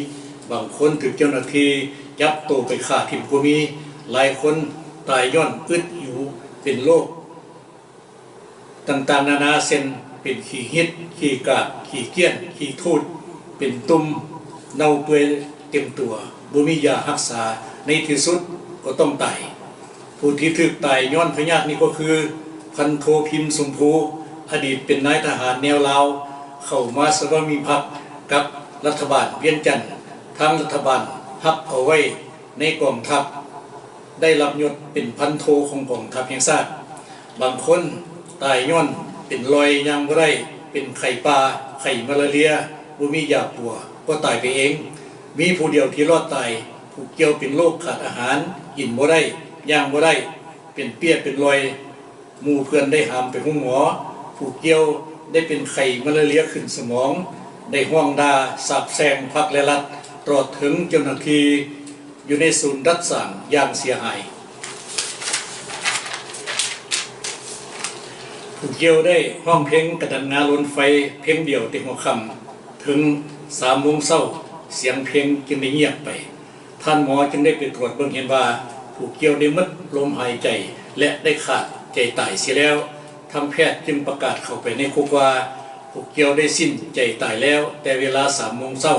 ບາງຄົນຖືກເຈົ້າໜ້າທີ່ຈັບໂຕໄປຂ້າຖິ້ມກໍມີ. ຫຼາຍຄົນຕາຍຍ້ອນອຶດຫິວ, ເປັນໂລກ ຕ່າງໆນານາ ເຊັ່ນ ເປັນຂີ້ຫິດ, ຂີ້ກາກ, ຂີ້ກ້ຽນ, ຂີ້ທູດ, ເປັນຕຸ່ມ, ເນົ່າເປື່ອຍເຕັມຕົວ, ບໍ່ມີຢາຮັກສາ, ໃນທີ່ສຸດກໍຕ້ອງຕາຍ. ຜູ້ທີ່ຖືກຕາຍຍ້ອນພະຍາດນີ້ກໍຄື ພັນໂທ ພິມ ຊົມພູ, ອະດີດເປັນນາຍທະຫານແນວລາວ, ເຂົ້າມາສະຫວັດດີພາກກັບລັດຖະບານວຽງຈັນ, ທາງລັດຖະບານຮັບເອົາໄວ້ໃນກອງທັບ, ໄດ້ຮັບຍົດເປັນພັນໂທຂອງກອງທັບແຫ່ງຊາດ. ບາງຄົນຕາຍຍ້ອນເປັນລອຍ, ຍ່າງບໍ່ໄດ້, ເປັນໄຂ້ປ່າ, ໄຂ້ມາລາເຣຍ, ບໍ່ມີຢາປົວກໍຕາຍໄປເອງ. ມີຜູ້ດຽວທີ່ລອດຕາຍ, ຜູ້ກ່ຽວເປັນໂລກຂາດອາຫານ, ກິນບໍ່ໄດ້, ຍ່າງບໍ່ໄດ້, ເປັນເປ້ຍເປັນລອຍ, ໝູ່ເພື່ອນໄດ້ຫາມໄປໂຮງໝໍ. ຜູ້ກ່ຽວໄດ້ເປັນໄຂ້ມາລາເຣຍຂຶ້ນສະໝອງ, ໄດ້ຮ້ອງດ່າສາບແຊ່ງພັກ ແລະ ລັດ, ຕະຫຼອດເຖິງເຈົ້າໜ້າທີ່ ຢູ່ໃນສູນດັດສ້າງຢ່າງເສຍຫາຍ. ຜູ້ກ່ຽວໄດ້ຮ້ອງເພງກະດັນງາລົນໄຟເພງດຽວແຕ່ຫົວຄ່ຳເຖິງສາມໂມງເຊົ້າ, ສຽງເພງຈຶ່ງໄດ້ງຽບໄປ. ທ່ານໝໍຈຶ່ງໄດ້ໄປກວດເບິ່ງເຫັນວ່າ ຜູ້ກ່ຽວໄດ້ໝົດລົມຫາຍໃຈ ແລະ ໄດ້ຂາດໃຈຕາຍເສຍແລ້ວ. ທາງແພດຈຶ່ງປະກາດເຂົ້າໄປໃນຄຸກວ່າ ຜູ້ກ່ຽວໄດ້ສິ້ນໃຈຕາຍແລ້ວແຕ່ເວລາສາມໂມງເຊົ້າ.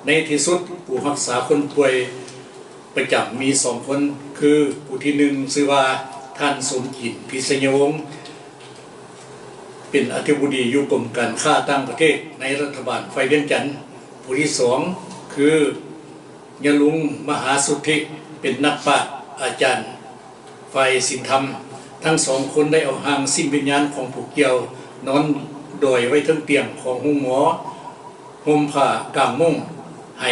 ໃນທີ່ສຸດ, ຜູ້ຮັກສາຄົນປ່ວຍປະຈຳມີສອງຄົນ, ຄືຜູ້ທີໜຶ່ງຊື່ວ່າ ທ່ານ ສົມຈິນ ພິໄຊຍະວົງ, ເປັນອະທິບໍດີຢູ່ກົມການຄ້າຕ່າງປະເທດໃນລັດຖະບານຝ່າຍວຽງຈັນ. ຜູ້ທີສອງ ຄື ຍາລຸງ ມະຫາສຸດທິ, ເປັນນັກປາດ, ອາຈານ ຝ່າຍສິນທຳ. ທັງສອງຄົນໄດ້ເອົາຮ່າງສິ້ນວິນຍານຂອງຜູ້ກ່ຽວນອນດອຍໄວ້ເທິງຕຽງຂອງໂຮງໝໍ, ຫົ່ມຜ້າກາງມຸ້ງໄຫ,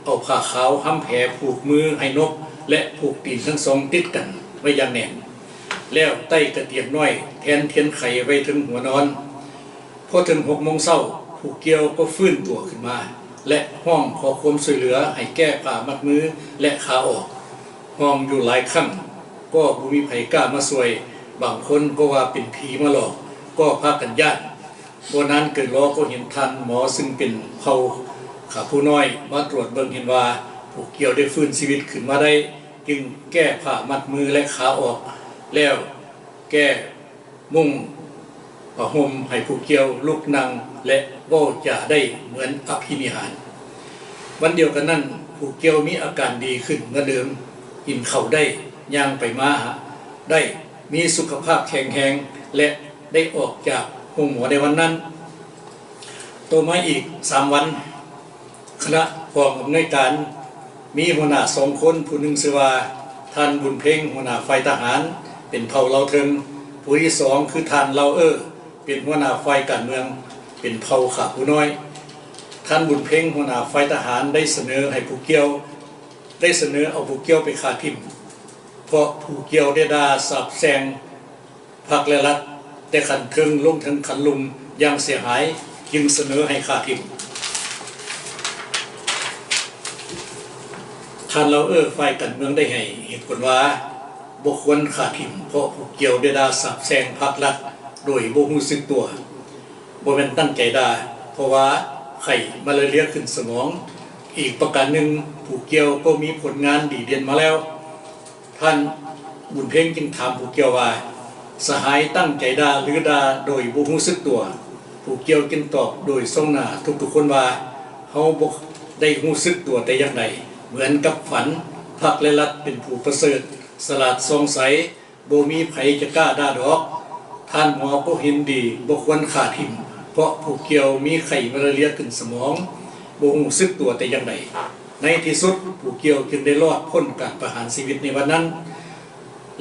ເອົາຜ້າຂາວຫ້ຳແຜຜູກມືໃຫ້ນົກ ແລະ ຜູກຕີນທັງສອງຕິດກັນໄວ້ຢ່າງແໜ້ນ, ແລ້ວໄຕ້ກະຕຽງນ້ອຍແທນທຽນໄຂໄວ້ເທິງຫົວນອນ. ພໍເຖິງຫົກໂມງເຊົ້າ, ຜູ້ກ່ຽວກໍຟື້ນຕົວຂຶ້ນມາ ແລະ ຮ້ອງຂໍຄວາມຊ່ວຍເຫຼືອໃຫ້ແກ້ຜ້າມັດມື ແລະ ຂາອອກ. ຮ້ອງຢູ່ຫຼາຍຄັ້ງກໍບໍ່ມີໃຜກ້າມາຊ່ວຍ, ບາງຄົນກໍວ່າເປັນຜີມາຫຼອກ, ກໍພາກັນຢ້ານ. ບໍ່ນານເກີນລໍກໍເຫັນທ່ານໝໍ ຊຶ່ງເປັນເຜົ່າ ຂ້າຜູ້ນ້ອຍມາຕຣວດເບິ່ງເຫັນວ່າ ຜູ້ກ່ຽວໄດ້ຟື້ນຊີວິດຂຶ້ນມາໄດ້, ຈຶ່ງແກ້ຜ້າມັດມື ແລະ ຂາອອກ, ແລ້ວແກ້ມຸ້ງຜ້າຫົ່ມໃຫ້ຜູ້ກ່ຽວລຸກນັ່ງ ແລະ ເວົ້າຈາໄດ້ເໝືອນອະພິນິຫານ. ວັນດຽວກັນນັ້ນ, ຜູ້ກ່ຽວມີອາການດີຂຶ້ນເໝືອນເດີມ, ກິນເຂົ້າໄດ້, ຍ່າງໄປມາໄດ້, ມີສຸຂະພາບແຂງແຮງ ແລະ ໄດ້ອອກຈາກໂຮງໝໍໃນວັນນັ້ນ. ຕໍ່ມາອີກສາມວັນ, ຄະນະກອງອຳນວຍການມີຫົວໜ້າສອງຄົນ, ຜູ້ໜຶ່ງຊື່ວ່າ ທ່ານ ບຸນເພັງ ຫົວໜ້າຝ່າຍທະຫານ ເປັນເຜົ່າລາວເທິງ, ຜູ້ທີສອງຄື ທ່ານ ລາວເອີ ເປັນຫົວໜ້າຝ່າຍການເມືອງ ເປັນເຜົ່າຂ້າຜູ້ນ້ອຍ. ທ່ານ ບຸນເພັງ ຫົວໜ້າຝ່າຍທະຫານ ໄດ້ສະເໜີໃຫ້ຜູ້ກ່ຽວ, ໄດ້ສະເໜີເອົາຜູ້ກ່ຽວໄປຂ້າຖິ້ມ, ເພາະຜູ້ກ່ຽວໄດ້ດ່າສາບແຊ່ງ ພັກ ແລະ ລັດ, ແຕ່ຂັ້ນເທິງລົງເຖິງຂັ້ນລຸ່ມຢ່າງເສຍຫາຍ, ຈຶ່ງສະເໜີໃຫ້ຂ້າຖິ້ມ. ທ່ານ ລາວເອີ ຝ່າຍການເມືອງໄດ້ໃຫ້ເຫດຜົນວ່າ ບໍ່ຄວນຂ້າຖິ້ມ ເພາະຜູ້ກ່ຽວໄດ້ດ່າສາບແຊ່ງພັກລັດໂດຍບໍ່ຮູ້ສຶກຕົວ. ບໍ່ແມ່ນຕັ້ງໃຈດ່າ, ເພາະວ່າໄຂ້ມາລາເຣຍຂຶ້ນສະໝອງ. ອີກປະການໜຶ່ງ, ຜູ້ກ່ຽວກໍມີຜົນງານດີເດັ່ນມາແລ້ວ. ທ່ານ ບຸນເພັງຈຶ່ງຖາມຜູ້ກ່ຽວວ່າ, ສະຫາຍຕັ້ງໃຈດ່າ ຫຼື ດ່າໂດຍບໍ່ຮູ້ສຶກຕົວ? ຜູ້ກ່ຽວຈຶ່ງຕອບໂດຍສ່ອງໜ້າທຸກໆຄົນວ່າ, ເຮົາບໍ່ໄດ້ຮູ້ສຶກຕົວແຕ່ຢ່າງໃດ, ເໝືອນກັບຝັນ, ພັກ ແລະ ລັດເປັນຜູ້ປະເສີດ, ສະຫຼາດ ສ່ອງໃສ, ບໍ່ມີໃຜຈະກ້າດ່າດອກ. ທ່ານໝໍກໍເຫັນດີ ບໍ່ຄວນຂ້າຖິ້ມ, ເພາະຜູ້ກ່ຽວມີໄຂ້ມາລາເຣຍຂຶ້ນສະໝອງ, ບໍ່ຮູ້ສຶກຕົວແຕ່ຢ່າງໃດ. ໃນທີ່ສຸດ, ຜູ້ກ່ຽວຈຶ່ງໄດ້ລອດພົ້ນການປະຫານຊີວິດໃນວັນນັ້ນ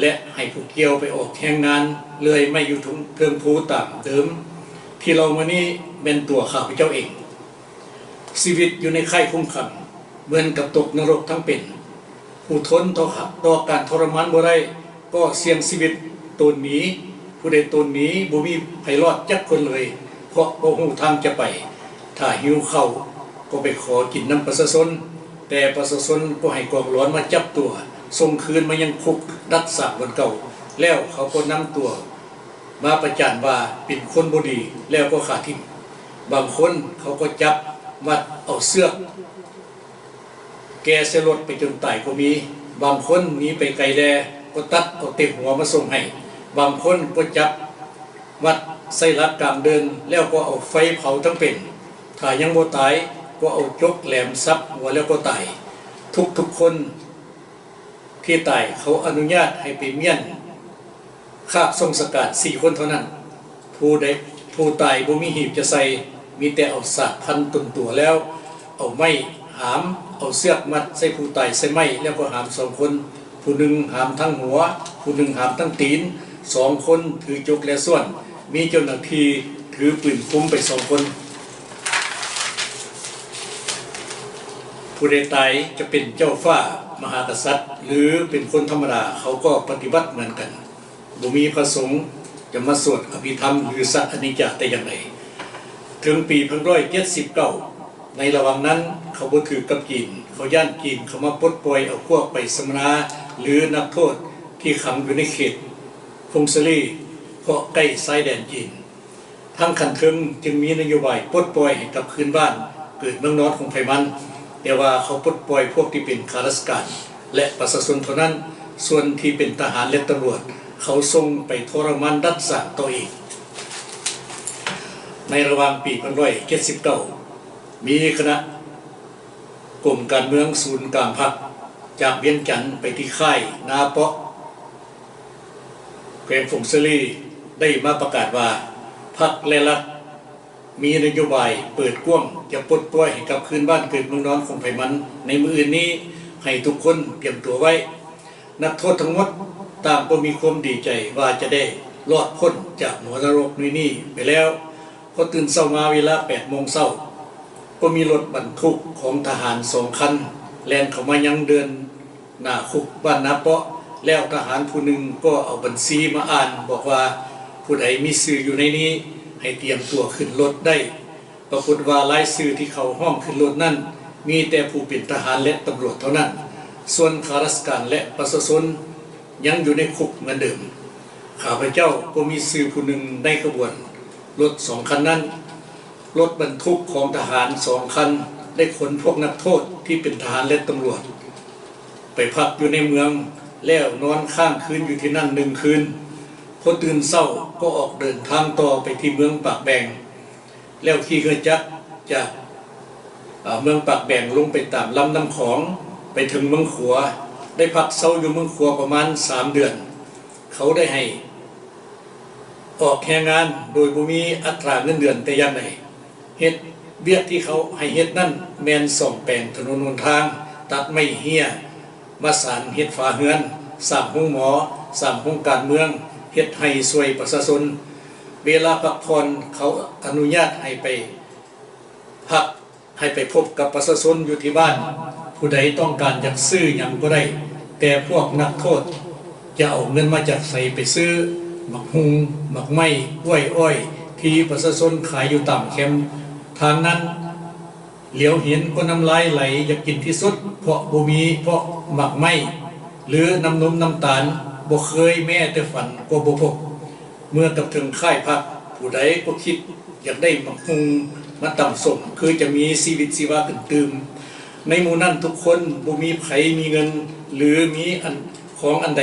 ແລະ ໃຫ້ຜູ້ກ່ຽວໄປອອກແຮງງານເລື່ອຍໄມ້ຢູ່ເທິງ ເທິງພູຕາມເດີມ. ທີ່ເລົ່າມານີ້ແມ່ນຕົວຂ້າພະເຈົ້າເອງ. ຊີວິດຢູ່ໃນຄ້າຍຄຸມຂັງ ເໝືອນກັບຕົກນະລົກທັງເປັນ. ຜູ້ທົນຕໍ່ ຕໍ່ການທໍລະມານບໍ່ໄດ້ ກໍສ່ຽງຊີວິດໂຕນໜີ. ຜູ້ໃດໂຕນໜີ ບໍ່ມີໃຜລອດຈັກຄົນເລີຍ, ເພາະບໍ່ຮູ້ທາງຈະໄປ. ຖ້າຫິວເຂົ້າ ກໍໄປຂໍກິນນຳປະຊາຊົນ, ແຕ່ປະຊາຊົນກໍໃຫ້ກອງຫຼອນມາຈັບຕົວ, ສົ່ງຄືນມາຍັງຄຸກດັດສ້າງບ່ອນເກົ່າ. ແລ້ວເຂົາກໍນຳຕົວມາປະຈານວ່າເປັນຄົນບໍ່ດີ, ແລ້ວກໍຂ້າຖິ້ມ. ບາງຄົນເຂົາກໍຈັບມັດເອົາເຊືອກ ແກ່ໃສ່ລົດໄປຈົນຕາຍກໍມີ. ບາງຄົນໜີໄປໄກແດ່ ກໍຕັດເອົາແຕ່ຫົວມາສົ່ງໃຫ້. ບາງຄົນກໍຈັບມັດໃສ່ຫຼັກກາງເດີ່ນ ແລ້ວກໍເອົາໄຟເຜົາທັງເປັນ. ຖ້າຍັງບໍ່ຕາຍ ກໍເອົາຈົກແຫຼມສັບຫົວແລ້ວກໍຕາຍ. ທຸກໆຄົນທີ່ຕາຍ ເຂົາອະນຸຍາດໃຫ້ໄປມ້ຽນ ຄາບສົ່ງສະການສີ່ຄົນເທົ່ານັ້ນ. ຜູ້ໃດ ຜູ້ຕາຍບໍ່ມີຫີບຈະໃສ່, ມີແຕ່ເອົາສາກພັນຕົນຕົວແລ້ວເອົາໄມ້ຫາມ, ເອົາເຊືອກມັດໃສ່ຜູ້ຕາຍໃສ່ໄມ້ ແລ້ວກໍຫາມສອງຄົນ, ຜູ້ໜຶ່ງຫາມທັງຫົວ, ຜູ້ໜຶ່ງຫາມທັງຕີນ, ສອງຄົນຖືຈົກແລະສ້ວນ, ມີເຈົ້າໜ້າທີ່ຖືປືນຄຸມໄປສອງຄົນ. ຜູ້ໃດຕາຍຈະເປັນເຈົ້າຟ້າມະຫາກະສັດ ຫຼື ເປັນຄົນທຳມະດາ ເຂົາກໍປະຕິບັດເໝືອນກັນ. ບໍ່ມີພະສົງຈະມາສວດອະພິທຳ ຫຼື ສັດອະນິດຈະແຕ່ຢ່າງໃດ. ເຖິງປີພັນເກົ້າຮ້ອຍເຈັດສິບເກົ້າ ໃນລະຫວ່າງນັ້ນ ເຂົາບໍ່ຖືກກັບຈີນ, ເຂົາຢ້ານຈີນເຂົ້າມາປົດປ່ອຍເອົາພວກໄປສຳມະນາ ຫຼື ນັກໂທດທີ່ຂັງຢູ່ໃນເຂດ ຜົ້ງສາລີ ເພາະໃກ້ຊາຍແດນຈີນ. ທາງຂັ້ນເທິງຈຶ່ງມີນະໂຍບາຍປົດປ່ອຍໃຫ້ກັບຄືນບ້ານເກີດເມືອງນອນຂອງໃຜມັນ, ແຕ່ວ່າເຂົາປົດປ່ອຍພວກທີ່ເປັນຂ້າລາຊະການ ແລະ ປະຊາຊົນເທົ່ານັ້ນ, ສ່ວນທີ່ເປັນທະຫານ ແລະ ຕຳຫຼວດ ເຂົາສົ່ງໄປທໍລະມານດັດສ້າງຕໍ່ອີກ. ໃນລະຫວ່າງປີພັນເກົ້າຮ້ອຍເຈັດສິບເກົ້າ ມີຄະນະກົມການເມືອງສູນກາງພັກ ຈາກວຽງຈັນໄປທີ່ຄ້າຍນາເປາະ ແຂວງຜົ້ງສາລີ ໄດ້ມາປະກາດວ່າ ພັກ ແລະ ລັດ ມີນະໂຍບາຍເປີດກວ້າງຈະປົດປ່ອຍໃຫ້ກັບຄືນບ້ານເກີດເມືອງນອນຂອງໃຜມັນໃນມື້ອື່ນນີ້, ໃຫ້ທຸກຄົນຕຽມຕົວໄວ້. ນັກໂທດທັງໝົດຕ່າງກໍມີຄວາມດີໃຈວ່າຈະໄດ້ລອດພົ້ນຈາກມໍລະດົກໜ່ວຍນີ້ໄປແລ້ວ. ພໍຕື່ນເຊົ້າມາເວລາແປດໂມງເຊົ້າ, ກໍມີລົດບັນທຸກຂອງທະຫານສອງຄັນ ແລ່ນເຂົ້າມາຍັງເດີ່ນໜ້າຄຸກບ້ານນາເປາະ, ແລ້ວທະຫານຜູ້ໜຶ່ງກໍເອົາບັນຊີມາອ່ານ ບອກວ່າ ຜູ້ໃດມີຊື່ຢູ່ໃນນີ້ ໃຫ້ຕຽມຕົວຂຶ້ນລົດໄດ້. ປາກົດວ່າລາຍຊື່ທີ່ເຂົາຮ້ອງຂຶ້ນລົດນັ້ນ ມີແຕ່ຜູ້ເປັນທະຫານ ແລະ ຕຳຫຼວດເທົ່ານັ້ນ, ສ່ວນຂ້າລາຊະການ ແລະ ປະຊາຊົນຍັງຢູ່ໃນຄຸກເໝືອນເດີມ. ຂ້າພະເຈົ້າກໍມີຊື່ຜູ້ໜຶ່ງໃນຂະບວນລົດສອງຄັນນັ້ນ. ລົດບັນທຸກຂອງທະຫານສອງຄັນ ໄດ້ຂົນພວກນັກໂທດທີ່ເປັນທະຫານ ແລະ ຕຳຫຼວດ ໄປພັກຢູ່ໃນເມືອງ ແລ້ວນອນຄ້າງຄືນຢູ່ທີ່ນັ້ນໜຶ່ງຄືນ. ພໍຕື່ນເຊົ້າກໍອອກເດີນທາງຕໍ່ໄປທີ່ເມືອງປາກແບງ ແລ້ວຂີ່ເຮືອຈັກຈາກ ເອີ ເມືອງປາກແບງລົງໄປຕາມລຳນ້ຳຂອງ ໄປເຖິງເມືອງຂົວ. ໄດ້ພັກເຊົາຢູ່ເມືອງຂົວປະມານສາມເດືອນ. ເຂົາໄດ້ໃຫ້ອອກແຮງງານໂດຍບໍ່ມີອັດຕາເງິນເດືອນແຕ່ຢ່າງໃດ. ເຮັດ ວຽກທີ່ເຂົາໃຫ້ເຮັດນັ້ນແມ່ນສ້ອມແປງຖະໜົນຫົນທາງ, ຕັດໄມ້ເຮ້ຍມາສານເຮັດຝາເຮືອນ, ສ້າງໂຮງໝໍ, ສ້າງໂຮງການເມືອງ, ເຮັດໄຮ່ຊ່ວຍປະຊາຊົນ. ເວລາພັກຜ່ອນເຂົາອະນຸຍາດໃຫ້ໄປພັກ ໃຫ້ໄປພົບກັບປະຊາຊົນຢູ່ທີ່ບ້ານ. ຜູ້ໃດຕ້ອງການຢາກຊື້ຫຍັງກໍໄດ້, ແຕ່ພວກນັກໂທດຈະເອົາເງິນມາຈາກໃສໄປຊື້ໝາກຫຸ່ງ, ໝາກໄມ້, ກ້ວຍ, ອ້ອຍ ທີ່ປະຊາຊົນຂາຍຢູ່ຕາມແຄມທາງນັ້ນ? ຫຼຽວເຫັນກໍນ້ຳລາຍໄຫຼຢາກກິນທີ່ສຸດ ເພາະບໍ່ມີ ເພາະໝາກໄມ້ ຫຼື ນ້ຳນົມນ້ຳຕານ ບໍ່ເຄີຍແມ້ແຕ່ຝັນກໍບໍ່ພົບ. ເມື່ອກັບເຖິງຄ້າຍພັກ, ຜູ້ໃດກໍຄິດຢາກໄດ້ໝາກຫຸ່ງມາຕຳສົ້ມ ຄືຈະມີຊີວິດຊີວາຂຶ້ນຕື່ມ. ໃນໝູ່ນັ້ນທຸກຄົນບໍ່ມີໃຜມີເງິນ ຫຼື ມີອັນ ຂອງອັນໃດ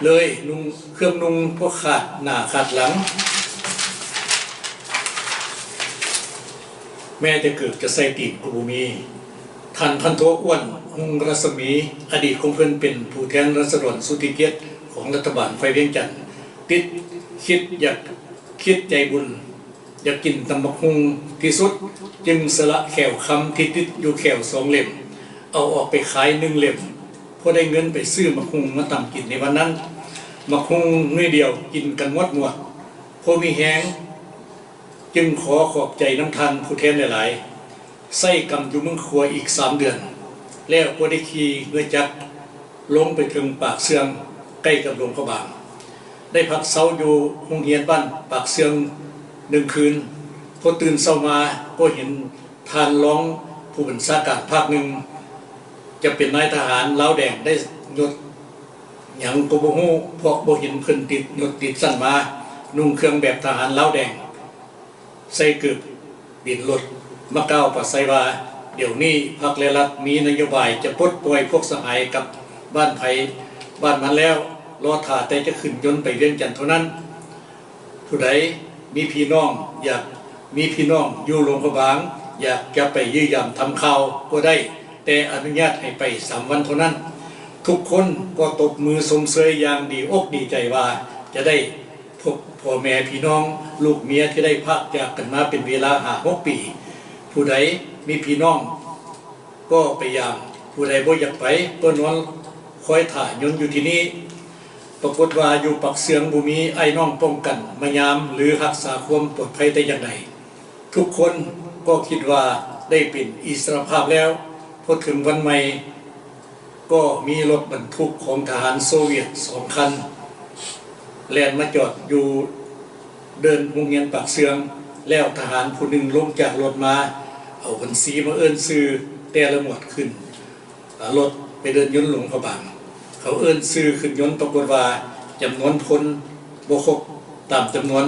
ເລີຍ, ນຸ່ງ ເຄື່ອງນຸ່ງກໍຂາດໜ້າຂາດຫຼັງ, ແມ້ແຕ່ເກີບຈະໃສ່ຕີນກໍບໍ່ມີ. ທ່ານພັນໂທ ອ້ວນ ຮຸ່ງລັດສະໝີ ອະດີດຂອງເພິ່ນເປັນຜູ້ແທນລາຊະດອນສຸດທິກຽດຂອງລັດຖະບານຝ່າຍວຽງຈັນ ຕິດ ຄິດຢາກ ຄິດໃຈບຸນ ຢາກກິນຕຳບັກຫຸ່ງທີ່ສຸດ ຈຶ່ງສະຫຼະແຂ້ວຄຳທີ່ຕິດຢູ່ແຂ້ວສອງເຫຼັ້ມ ເອົາອອກໄປຂາຍໜຶ່ງເຫຼັ້ມ ພໍໄດ້ເງິນໄປຊື້ໝາກຫຸ່ງມາຕຳກິນໃນວັນນັ້ນ. ໝາກຫຸ່ງໜ່ວຍດຽວກິນກັນໝົດໝວດ. ພໍມີແຮງ ຈຶ່ງຂໍຂອບໃຈນຳທ່ານຜູ້ແທນຫຼາຍໆ. ໃຊ້ກຳຢູ່ເມືອງຂົວອີກສາມເດືອນ ແລ້ວກໍໄດ້ຂີ່ເຮືອຈັກລົງໄປເຖິງປາກເຊືອງ ໃກ້ກັບຫຼວງພະບາງ. ໄດ້ພັກເຊົາຢູ່ໂຮງຮຽນບ້ານປາກເຊືອງໜຶ່ງຄືນ. ພໍຕື່ນເຊົ້າມາກໍເຫັນທ່ານຮອງຜູ້ບັນຊາການພາກໜຶ່ງ ຈະເປັນນາຍທະຫານລາວແດງ ໄດ້ຍົດຫຍັງກໍບໍ່ຮູ້ ເພາະບໍ່ເຫັນເພິ່ນຕິດຍົດຕິດຊັ້ນມາ, ນຸ່ງເຄື່ອງແບບທະຫານລາວແດງ ໃສ່ເກີບດິນລົດ ມາກ່າວປາໄສວ່າ ດຽວນີ້ພັກ ແລະ ລັດມີນະໂຍບາຍຈະປົດປ່ອຍພວກສະຫາຍກັບບ້ານໃຜບ້ານມັນແລ້ວ, ລໍຖ້າແຕ່ຈະຂຶ້ນຍົນໄປວຽງຈັນເທົ່ານັ້ນ. ຜູ້ໃດມີພີ່ນ້ອງ ຢາກມີພີ່ນ້ອງຢູ່ຫຼວງພະບາງ ຢາກຈະໄປຢ້ຽມຢາມຖາມຂ່າວກໍໄດ້, ແຕ່ອະນຸຍາດໃຫ້ໄປສາມວັນເທົ່ານັ້ນ. ທຸກຄົນກໍຕົບມືຊົມເຊີຍຢ່າງດີອົກດີໃຈວ່າ ຈະໄດ້ ພົບພໍ່ແມ່ພີ່ນ້ອງລູກເມຍທີ່ໄດ້ພາກຈາກກັນມາເປັນເວລາຫ້າຫົກປີ. ຜູ້ໃດມີພີ່ນ້ອງກໍໄປຢາມ, ຜູ້ໃດບໍ່ຢາກໄປກໍນອນຄອຍຖ້າຍົນຢູ່ທີ່ນີ້. ປາກົດວ່າຢູ່ປາກເຊືອງບໍ່ມີອ້າຍນ້ອງປ້ອງກັນມາຍາມ ຫຼື ຮັກສາຄວາມປອດໄພແຕ່ຢ່າງໃດ. ທຸກຄົນກໍຄິດວ່າໄດ້ເປັນອິດສະຫຼະພາບແລ້ວ. ພໍເຖິງວັນໃໝ່ ກໍມີລົດບັນທຸກຂອງທະຫານໂຊວຽດສອງຄັນ ແລ່ນມາຈອດຢູ່ເດີ່ນໂຮງຮຽນປາກເຊືອງ, ແລ້ວທະຫານຜູ້ໜຶ່ງລົງຈາກລົດມາ ເອົາບັນຊີມາເອີ້ນຊື່ແຕ່ລະໝວດຂຶ້ນລົດໄປເດີ່ນຍົນຫຼວງພະບາງ. ເຂົາເອີ້ນຊື່ຂຶ້ນຍົນ ປາກົດວ່າຈຳນວນຄົນ ບໍ່ຄົບຕາມຈຳນວນ,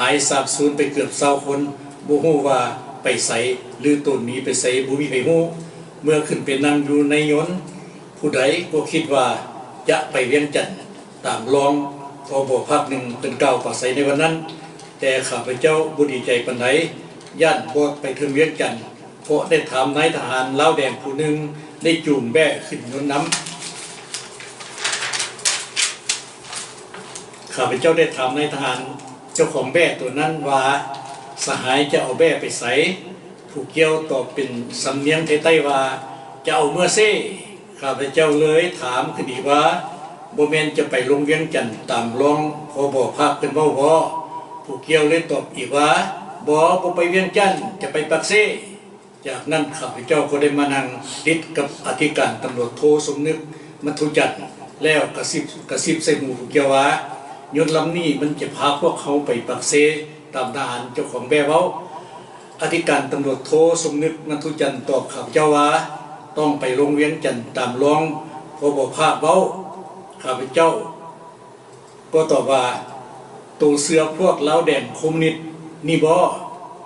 ຫາຍສາບສູນໄປເກືອບຊາວຄົນ, ບໍ່ຮູ້ວ່າໄປໃສ ຫຼື ໂຕນໜີໄປໃສ ບໍ່ມີໃຜຮູ້. ເມື່ອຂຶ້ນໄປນັ່ງຢູ່ໃນຍົນ, ຜູ້ໃດກໍຄິດວ່າຈະໄປວຽງຈັນ, ຕາມຮອງ ພບ ພາກໜຶ່ງ ເພິ່ນກ່າວປາໄສໃນວັນນັ້ນ. ແຕ່ຂ້າພະເຈົ້າບໍ່ດີໃຈປານໃດ, ຢ້ານບໍ່ໄປເຖິງວຽງຈັນ, ເພາະໄດ້ຖາມນາຍທະຫານລາວແດງຜູ້ໜຶ່ງ ໄດ້ຈູງແບ້ຂຶ້ນຍົນນຳ. ຂ້າພະເຈົ້າໄດ້ຖາມນາຍທະຫານເຈົ້າຂອງແບ້ໂຕນັ້ນວ່າ ສະຫາຍຈະເອົາແບ້ໄປໃສ? ຜູ້ກ່ຽວຕອບເປັນສຳນຽງໄທໃຕ້ວ່າ ຈະເອົາເມືອເຊ. ຂ້າພະເຈົ້າເລີຍຖາມຂຶ້ນອີກວ່າ ບໍ່ແມ່ນຈະໄປລົງວຽງຈັນຕາມຮອງ ພບ ພາກເພິ່ນເວົ້າບໍ່? ຜູ້ກ່ຽວເລີຍຕອບອີກວ່າ ບໍ່, ບໍ່ໄປວຽງຈັນ, ຈະໄປປາກເຊ. ຈາກນັ້ນຂ້າພະເຈົ້າກໍໄດ້ມານັ່ງຕິດກັບອະທິການຕຳຫຼວດໂທ ສົມນຶກ ມັນທຸຈັນ ແລ້ວກະຊິບ ກະຊິບໃສ່ຫູຜູ້ກ່ຽວວ່າ ຍົນລຳນີ້ມັນຈະພາພວກເຮົາໄປປາກເຊ ຕາມທະຫານເຈົ້າຂອງແບ້ເວົ້າ. ອະທິການຕຳຫຼວດໂທ ສົມນຶກ ມັນທຸຈັນ ຕອບຂ້າພະເຈົ້າວ່າ ຕ້ອງໄປລົງວຽງຈັນຕາມຮອງ ພບ ພາກເວົ້າ. ຂ້າພະເຈົ້າ ກໍຕອບວ່າ ໂຕເຊື່ອພວກລາວແດງຄອມມິວນິດນີ້ບໍ່?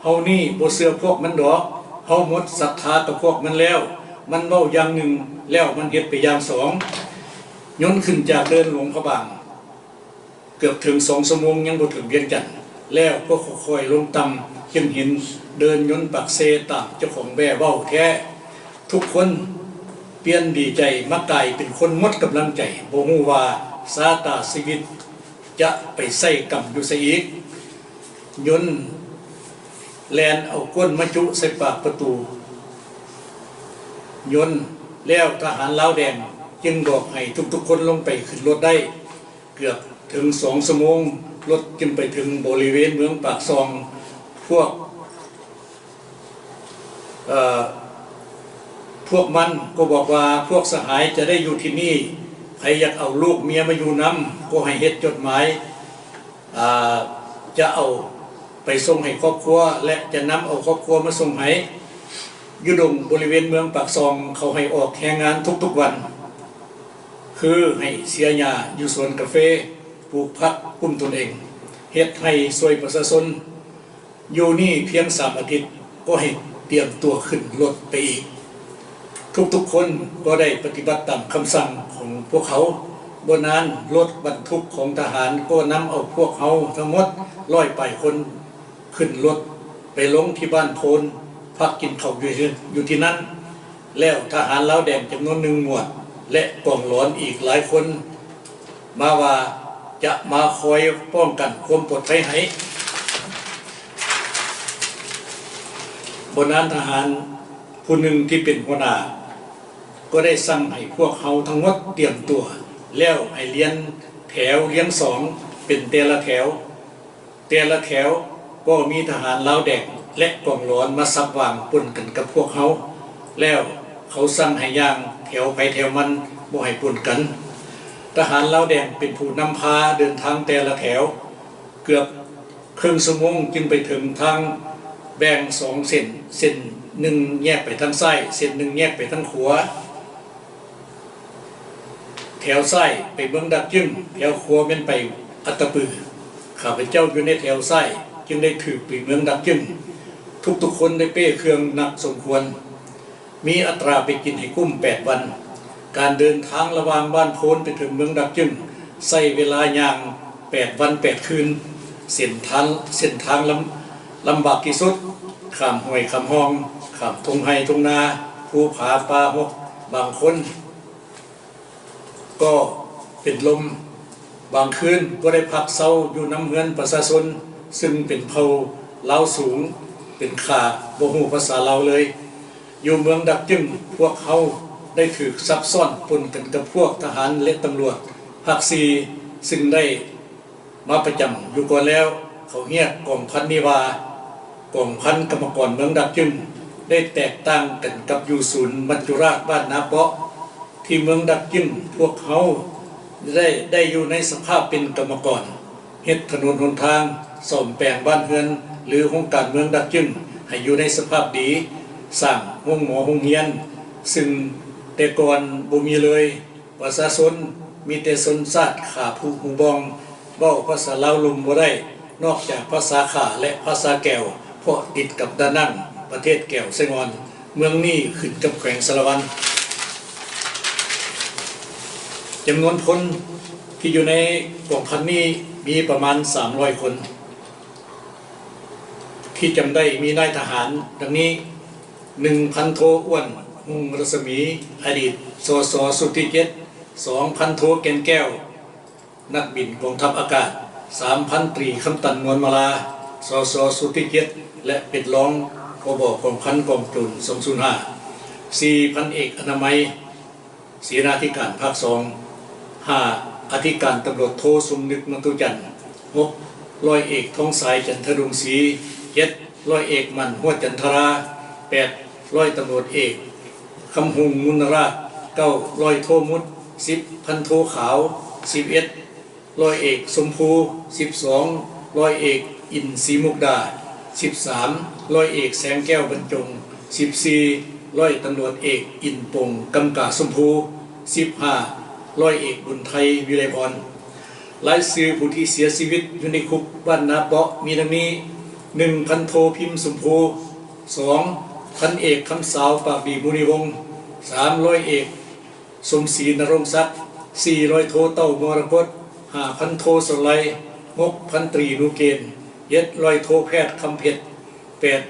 ເຮົານີ້ບໍ່ເຊື່ອພວກມັນດອກ. ເຮົາໝົດສັດທາກັບພວກມັນແລ້ວ. ມັນເວົ້າຢ່າງໜຶ່ງ ແລ້ວມັນເຮັດໄປຢ່າງສອງ. ຍົນຂຶ້ນຈາກເດີ່ນຫຼວງພະບາງ ເກືອບເຖິງສອງຊົ່ວໂມງ ຍັງບໍ່ເຖິງວຽງຈັນ ແລ້ວກໍຄ່ອຍໆລົງຕ່ຳ ຈຶ່ງເຫັນເດີ່ນຍົນປາກເຊ ຕາມເຈົ້າຂອງແບເວົ້າແທ້. ທຸກຄົນປ່ຽນດີໃຈມາກາຍເປັນຄົນໝົດກຳລັງໃຈ, ບໍ່ຮູ້ວ່າຊາຕາຊີວິດຈະໄປໃສ່ກຳຢູ່ໃສອີກ. ຍົນແລ່ນເອົາກ້ວນມາຈຸໃສ່ປາກປະຕູຍົນ, ແລ້ວທະຫານລາວແດງຈຶ່ງບອກໃຫ້ທຸກໆຄົນລົງໄປຂຶ້ນລົດໄດ້. ເກືອບເຖິງສອງຊົ່ວໂມງ ລົດຈຶ່ງໄປເຖິງບໍລິເວນເມືອງປາກຊ່ອງ. ພວກ ເອີ ພວກມັນກໍບອກວ່າ ພວກສະຫາຍຈະໄດ້ຢູ່ທີ່ນີ້, ໃຜຢາກເອົາລູກເມຍມາຢູ່ນຳ ກໍໃຫ້ເຮັດຈົດໝາຍ ອາ ຈະເອົາໄປສົ່ງໃຫ້ຄອບຄົວ ແລະ ຈະນຳເອົາຄອບຄົວມາສົ່ງໃຫ້. ຢູ່ດົງບໍລິເວນເມືອງປາກຊ່ອງ ເຂົາໃຫ້ອອກແຮງງານທຸກໆວັນ ຄືໃຫ້ເສຍຫຍ້າຢູ່ສວນກາເຟ, ປູກຜັກກຸ້ມຕົນເອງ, ເຮັດໄຮ່ຊ່ວຍປະຊາຊົນ. ຢູ່ນີ້ພຽງສາມອາທິດ ກໍໃຫ້ຕຽມຕົວຂຶ້ນລົດໄປອີກ. ທຸກໆຄົນກໍໄດ້ປະຕິບັດຕາມຄຳສັ່ງຂອງພວກເຂົາ. ບໍ່ນານ ລົດບັນທຸກຂອງທະຫານກໍນຳເອົາພວກເຮົາທັງໝົດຮ້ອຍປາຍຄົນ ຂຶ້ນລົດໄປລົງທີ່ບ້ານໂພນ, ພັກກິນເຂົ້າຢູ່ ຢູ່ທີ່ນັ້ນ. ແລ້ວທະຫານລາວແດງຈຳນວນໜຶ່ງໝວດ ແລະ ກອງຫຼອນອີກຫຼາຍຄົນມາວ່າ ຈະມາຄອຍປ້ອງກັນຄວາມປອດໄພໃຫ້. ບໍ່ນານ ທະຫານຜູ້ໜຶ່ງທີ່ເປັນຫົວໜ້າ ກໍໄດ້ສັ່ງໃຫ້ພວກເຮົາທັງໝົດຕຽມຕົວ ແລ້ວໃຫ້ລຽນແຖວລຽງສອງເປັນແຕ່ລະແຖວ. ແຕ່ລະແຖວກໍມີທະຫານລາວແດງ ແລະ ກອງຫຼອນມາສັບຫວ່າງປົນກັນກັບພວກເຮົາ, ແລ້ວເຂົາສັ່ງໃຫ້ຍ່າງແຖວໃຜແຖວມັນ ບໍ່ໃຫ້ປົນກັນ. ທະຫານລາວແດງເປັນຜູ້ນຳພາເດີນທາງແຕ່ລະແຖວ. ເກືອບເຄິ່ງຊົ່ວໂມງຈຶ່ງໄປເຖິງທາງແບ່ງສອງເສັ້ນ, ເສັ້ນໜຶ່ງແຍກໄປທາງຊ້າຍ, ເສັ້ນໜຶ່ງແຍກໄປທາງຂວາ. ແຖວຊ້າຍໄປເມືອງດາກຈຶງ, ແຖວຂວາແມ່ນໄປອັດຕະປື. ຂ້າພະເຈົ້າຢູ່ໃນແຖວຊ້າຍ ຈຶ່ງໄດ້ຖືກໄປເມືອງດາກຈຶງ. ທຸກໆຄົນໄດ້ເປ້ເຄື່ອງໜັກສົມຄວນ, ມີອັດຕາໄປກິນໃຫ້ກຸ້ມແປດວັນ. ການເດີນທາງລະຫວ່າງບ້ານໂພນໄປເຖິງເມືອງດາກຈຶງ ໃຊ້ເວລາຍ່າງແປດວັນແປດຄືນ. ເສັ້ນທາງ, ເສັ້ນທາງລຳ, ລຳບາກທີ່ສຸດ, ຂ້າມຫ້ວຍຂ້າມຮ່ອງ, ຂ້າມທົ່ງໄຮ່ທົ່ງນາ, ພູຜາປ່າຮົກ, ບາງຄົນ ກໍເປັນລົມ. ບາງຄືນກໍໄດ້ພັກເຊົາຢູ່ນຳເຮືອນປະຊາຊົນ ຊຶ່ງເປັນເຜົ່າລາວສູງ, ເປັນຂ້າ ບໍ່ຮູ້ພາສາລາວເລີຍ. ຢູ່ເມືອງດາກຈຶງ ພວກເຮົາໄດ້ຖືກຊັບຊ້ອນປົນກັນກັບພວກທະຫານ ແລະ ຕຳຫຼວດພາກສີ່ ຊຶ່ງໄດ້ ມາປະຈຳຢູ່ກ່ອນແລ້ວ. ເຂົາຮຽກກອງພັນນີ້ວ່າ ກອງພັນກຳມະກອນເມືອງດາກຈຶງ. ໄດ້ແຕກຕ່າງກັນກັບຢູ່ສູນມັດຈຸລາດບ້ານນາເປາະ. ທີ່ເມືອງດາກຈຶງ ພວກເຮົາໄດ້, ໄດ້ຢູ່ໃນສະພາບເປັນກຳມະກອນ, ເຮັດຖະໜົນຫົນທາງ, ສ້ອມແປງບ້ານເຮືອນ ຫຼື ໂຮງການເມືອງດາກຈຶງ ໃຫ້ຢູ່ໃນສະພາບດີ, ສ້າງໂຮງໝໍໂຮງຮຽນ ຊຶ່ງແຕ່ກ່ອນບໍ່ມີເລີຍ. ປະຊາຊົນມີແຕ່ຊົນຊາດຂ້າຜູ້ຫູບອງ, ເວົ້າພາສາລາວລຸ່ມບໍ່ໄດ້ ນອກຈາກພາສາຂ້າ ແລະ ພາສາແກວ, ເພາະຕິດກັບດານັງ, ປະເທດແກວໄຊງ່ອນ. ເມືອງນີ້ຂຶ້ນກັບແຂວງສາລະວັນ. ຈຳນວນຄົນທີ່ຢູ່ໃນກອງພັນນີ້ມີປະມານສາມຮ້ອຍຄົນ. ທີ່ຈຳໄດ້ມີນາຍທະຫານດັ່ງນີ້: ໜຶ່ງ ພັນໂທ ອ້ວນ ຮຸ່ງລັດສະໝີ ອະດີດ ສສ ຊຸດທີເຈັດ, ສອງ ພັນໂທ ແກ່ນແກ້ວ ນັກບິນກອງທັບອາກາດ, ສາມ ພັນຕຣີ ຄຳຕັນ ນວນມາລາ ສສ ຊຸດທີເຈັດ ແລະ ເປັນຮອງ ພບ ກອງພັນກອງໂຈນ ສອງສູນຫ້າ, ສີ່ ພັນເອກ ອະນາໄມ ເສນາທິການພາກສອງ, ຫ້າ ອະທິການຕຳຫຼວດໂທ ສົມນຶກ ມະຕຸຈັນ, ຫົກ ຮ້ອຍເອກ ທອງສາຍ ຈັນທະດົງສີ, ເຈັດ ຮ້ອຍເອກ ໝັ້ນ ຮວດຈັນທະລາ, ແປດ ຮ້ອຍຕຳຫຼວດເອກ ຄຳຮຸ່ງ ມຸນນະລາດ, ເກົ້າ ຮ້ອຍໂທ ມຸດ, ສິບ ພັນໂທ ຂາວ, ສິບເອັດ ຮ້ອຍເອກ ສົມພູ, ສິບສອງ ຮ້ອຍເອກ ອິນ ສີມຸກດາ, ສິບສາມ ຮ້ອຍເອກ ແສງແກ້ວ ບັນຈົງ, ສິບສີ່ ຮ້ອຍຕຳຫຼວດເອກ ອິນ ປົງ ກຳກາ ຊົມພູ, ສິບຫ້າ ຮ້ອຍເອກ ບຸນໄທ ວິໄລພອນ. ລາຍຊື່ຜູ້ທີ່ເສຍຊີວິດຢູ່ໃນຄຸກບ້ານນາເປາະມີດັ່ງນີ້: ໜຶ່ງ ພັນໂທ ພິມ ສົມພູ, ສອງ ພັນເອກ ຄຳສາວ ປາກດີ ມຸນີວົງ, ສາມ ຮ້ອຍເອກ ສົມສີ ນະລົງສັກ, ສີ່ ຮ້ອຍໂທ ເຕົ້າ ມໍລະກົດ, ຫ້າ ພັນໂທ ສະໄລ, ຫົກ ພັນຕຣີ ນູເກນ, ເຈັດ ຮ້ອຍໂທ ແພດ ຄຳເພັດ, ແປດ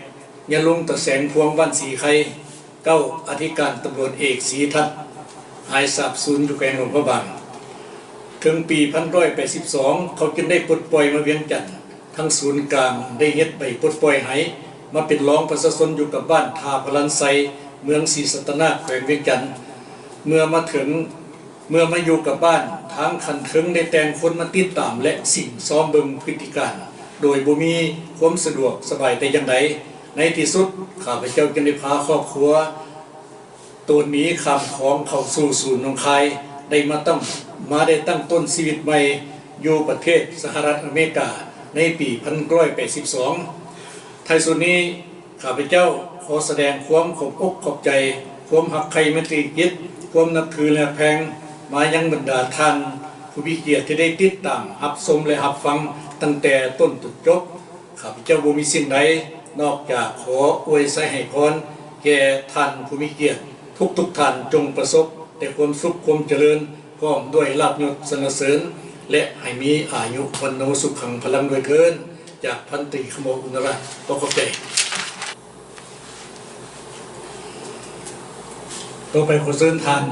ຍາລຸງ ຕາແສງພວງ ບ້ານສີໄຄ, ເກົ້າ ອະທິການຕຳຫຼວດເອກ ສີທັດ ຫາຍສາບສູນຢູ່ແຂວງຫຼວງພະບາງ. ເຖິງປີພັນເກົ້າຮ້ອຍແປດສິບສອງ ເຂົາຈຶ່ງໄດ້ປົດປ່ອຍມາວຽງຈັນ. ທາງສູນກາງໄດ້ເຮັດໃບປົດປ່ອຍໃຫ້ມາເປັນລອງປະຊາຊົນຢູ່ກັບບ້ານທ່າພະລານໄຊ ເມືອງສີສັດຕະນາກ ແຂວງວຽງຈັນ. ເມື່ອມາເຖິງ ເມື່ອມາຢູ່ກັບບ້ານ, ທາງຂັ້ນເທິງໄດ້ແຕ່ງຄົນມາຕິດຕາມ ແລະ ສິ້ງຊອມເບິ່ງພຶດຕິການ ໂດຍບໍ່ມີຄວາມສະດວກສະບາຍແຕ່ຢ່າງໃດ. ໃນທີ່ສຸດ, ຂ້າພະເຈົ້າຈຶ່ງໄດ້ພາຄອບຄົວ ໂຕນໜີຂ້າມຂອງເຂົ້າສູ່ສູນໜອງຄາຍ, ໄດ້ມາຕັ້ງ ມາໄດ້ຕັ້ງຕົ້ນຊີວິດໃໝ່ຢູ່ປະເທດສະຫະລັດອາເມລິກາໃນປີພັນເກົ້າຮ້ອຍແປດສິບສອງ. ທ້າຍສຸດນີ້, ຂ້າພະເຈົ້າຂໍສະແດງຄວາມຂອບອົກຂອບໃຈ, ຄວາມຮັກໃຄ່ໄມຕີຈິດ, ຄວາມນັບຖື ແລະ ຮັກແພງມາຍັງບັນດາທ່ານຜູ້ມີກຽດທີ່ໄດ້ຕິດຕາມຮັບຊົມ ແລະ ຮັບຟັງຕັ້ງແຕ່ຕົ້ນຈົນຈົບ. ຂ້າພະເຈົ້າບໍ່ມີສິ່ງໃດນອກຈາກຂໍອວຍໄຊໃຫ້ພອນແກ່ທ່ານຜູ້ມີກຽດທຸກໆທ່ານ, ຈົ່ງປະສົບແຕ່ຄວາມສຸກຄວາມຈະເລີນ ພ້ອມດ້ວຍລາບຍົດສັນລະເສີນ ແລະ ໃຫ້ມີອາຍຸວັນໂນສຸຂັງພະລັງດ້ວຍເທີ້ນ. ຈາກພັນຕີ ຂະໝໍ ອຸນນະລາດ. ຂໍຂອບໃຈ. ຕໍ່ໄປຂໍເຊີນທ່ານ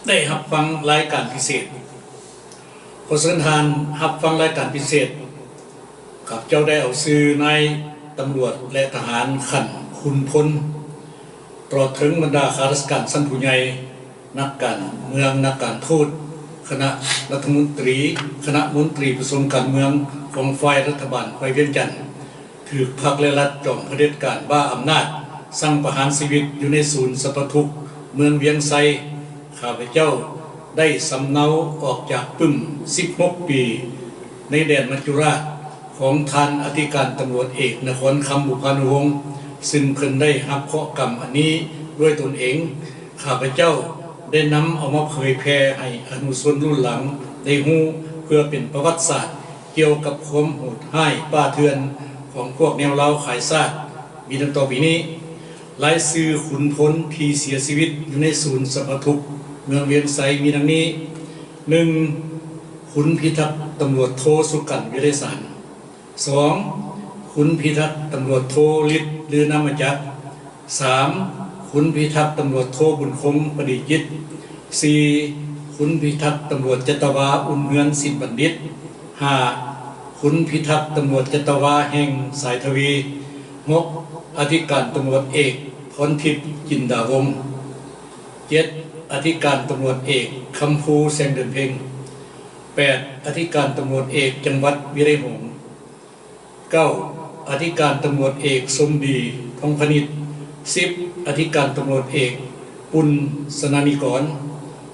ໄດ້ຮັບຟັງລາຍການພິເສດ. ຂໍເຊີນທ່ານຮັບຟັງລາຍການພິເສດ. ຂ້າພະເຈົ້າໄດ້ເອົາຊື່ນາຍຕຳຫຼວດ ແລະ ທະຫານຂັ້ນຂຸນພົນ ຕະຫຼອດເຖິງບັນດາຂ້າລາຊະການຊັ້ນຜູ້ໃຫຍ່, ນັກການເມືອງ, ນັກການທູດ, ຄະນະລັດຖະມົນຕີ, ຄະນະມົນຕີປະຊຸມການເມືອງຂອງຝ່າຍລັດຖະບານແຂວງວຽງຈັນ ຖືກພັກ ແລະ ລັດຈອມຜະເດັດການບ້າອຳນາດສັ່ງປະຫານຊີວິດຢູ່ໃນສູນສັບພະທຸກເມືອງວຽງໄຊ. ຂ້າພະເຈົ້າໄດ້ສຳເນົາອອກຈາກປຶ້ມສິບຫົກປີ ໃນແດນມັດຈຸລາດຂອງທ່ານອະທິການຕຳຫຼວດເອກ ນະຄອນຄຳ ບຸບພານຸວົງ ຊຶ່ງເພິ່ນໄດ້ຮັບເຄາະກຳອັນນີ້ດ້ວຍຕົນເອງ. ຂ້າພະເຈົ້າໄດ້ນຳເອົາມາເຜີຍແຜ່ໃຫ້ອະນຸຊົນລຸ້ນຫຼັງໄດ້ຮູ້ ເພື່ອເປັນປະຫວັດສາດກ່ຽວກັບຄວາມໂຫດຮ້າຍປ່າເຖື່ອນຂອງພວກແນວລາວຂາຍຊາດ ມີດັ່ງຕໍ່ໄປນີ້. ລາຍຊື່ຂຸນພົນທີ່ເສຍຊີວິດຢູ່ໃນສູນສັບພະທຸກເມືອງວຽງໄຊມີດັ່ງນີ້: ໜຶ່ງ ຂຸນພິທັກຕຳຫຼວດໂທ ສຸກັນ ວິໄລສານ. ສອງ ຂຸນພິທັກຕຳຫຼວດໂທ ລິດ ລືນາມະຈັກ. ສາມ ຂຸນພິທັກຕຳຫຼວດໂທ ບຸນຄົງ ປະດີຈິດ. ສີ່ ຂຸນພິທັກຕຳຫຼວດຈັດຕະວາ ອຸ່ນເຮືອນ ສິນບັນດິດ. ຫ້າ ຂຸນພິທັກຕຳຫຼວດຈັດຕະວາ ແຫ່ງ ສາຍທະວີ. ຫົກ ອະທິການຕຳຫຼວດເອກ ພອນທິບ ຈິນດາວົງ. ເຈັດ ອະທິການຕຳຫຼວດເອກ ຄຳພູ ແສງເດືອນເພັງ. ແປດ ອະທິການຕຳຫຼວດເອກ ຈັງຫວັດ ວິໄລຫົງ. ເກົ້າ ອະທິການຕຳຫຼວດເອກ ສົມດີ ທອງພະນິດ. ສິບ ອະທິການຕຳຫຼວດເອກ ປຸນ ສະນານິກອນ.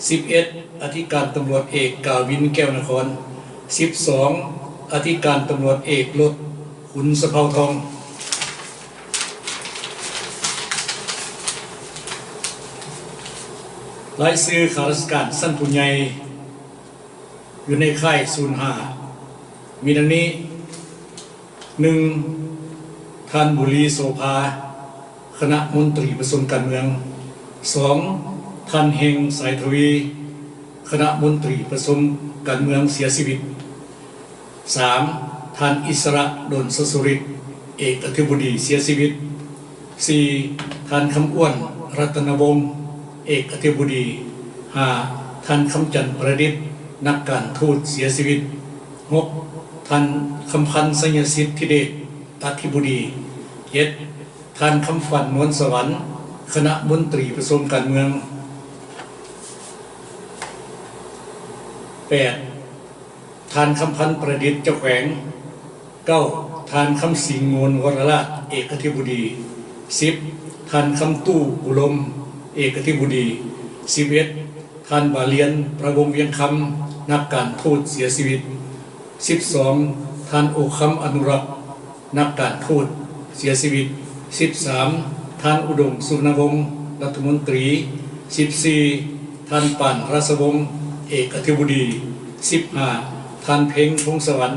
ສິບເອັດ ອະທິການຕຳຫຼວດເອກ ກາວິນ ແກ້ວນະຄອນ. ສິບສອງ ອະທິການຕຳຫຼວດເອກ ລົດ ຂຸນສະເພົາທອງ. ລາຍຊື່ຂ້າລາຊະການຊັ້ນຜູ້ໃຫຍ່ ຢູ່ໃນຄ້າຍສູນຫ້າ ມີດັ່ງນີ້: ໜຶ່ງ ທ່ານ ບຸລີ ໂສພາ ຄະນະມົນຕີປະຊຸມການເມືອງ. ສອງ ທ່ານ ເຮງ ສາຍທະວີ ຄະນະມົນຕີປະຊຸມການເມືອງ ເສຍຊີວິດ. ສາມ ທ່ານ ອິດສະຣະ ດົນສະສຸລິດ ເອກອະທິບໍດີ ເສຍຊີວິດ. ສີ່ ທ່ານ ຄຳອ້ວນ ລັດຕະນະວົງ ເອກອະທິບໍດີ. ຫ້າ ທ່ານ ຄຳຈັນ ປະດິດ ນັກການທູດ ເສຍຊີວິດ. ຫົກ ທ່ານ ຄຳພັນ ໄຊຍະສິດທິເດດ ອະທິບໍດີ. ເຈັດ ທ່ານ ຄຳຝັນ ນວນສະຫວັນ ຄະນະມົນຕີປະຊຸມການເມືອງ. ແປດ ທ່ານ ຄຳພັນ ປະດິດ ເຈົ້າແຂວງ. ເກົ້າ ທ່ານ ຄຳສິງ ໂງນວໍລະລາດ ເອກອະທິບໍດີ. ສິບ ທ່ານ ຄຳຕູ້ ອຸດົມ ເອກອະທິບໍດີ. ສິບເອັດ ທ່ານ ບາລຽນ ປະວົງວຽງຄຳ ນັກການທູດ ເສຍຊີວິດ. ສິບສອງ ທ່ານ ໂອຄຳ ອະນຸລັກ ນັກການທູດ ເສຍຊີວິດ. ສິບສາມ ທ່ານ ອຸດົງ ສຸວັນນະວົງ ລັດຖະມົນຕີ. ສິບສີ່ ທ່ານ ປານ ຣາຊະວົງ ເອກອະທິບໍດີ. ສິບຫ້າ ທ່ານ ເພັງ ພົງສະຫວັນ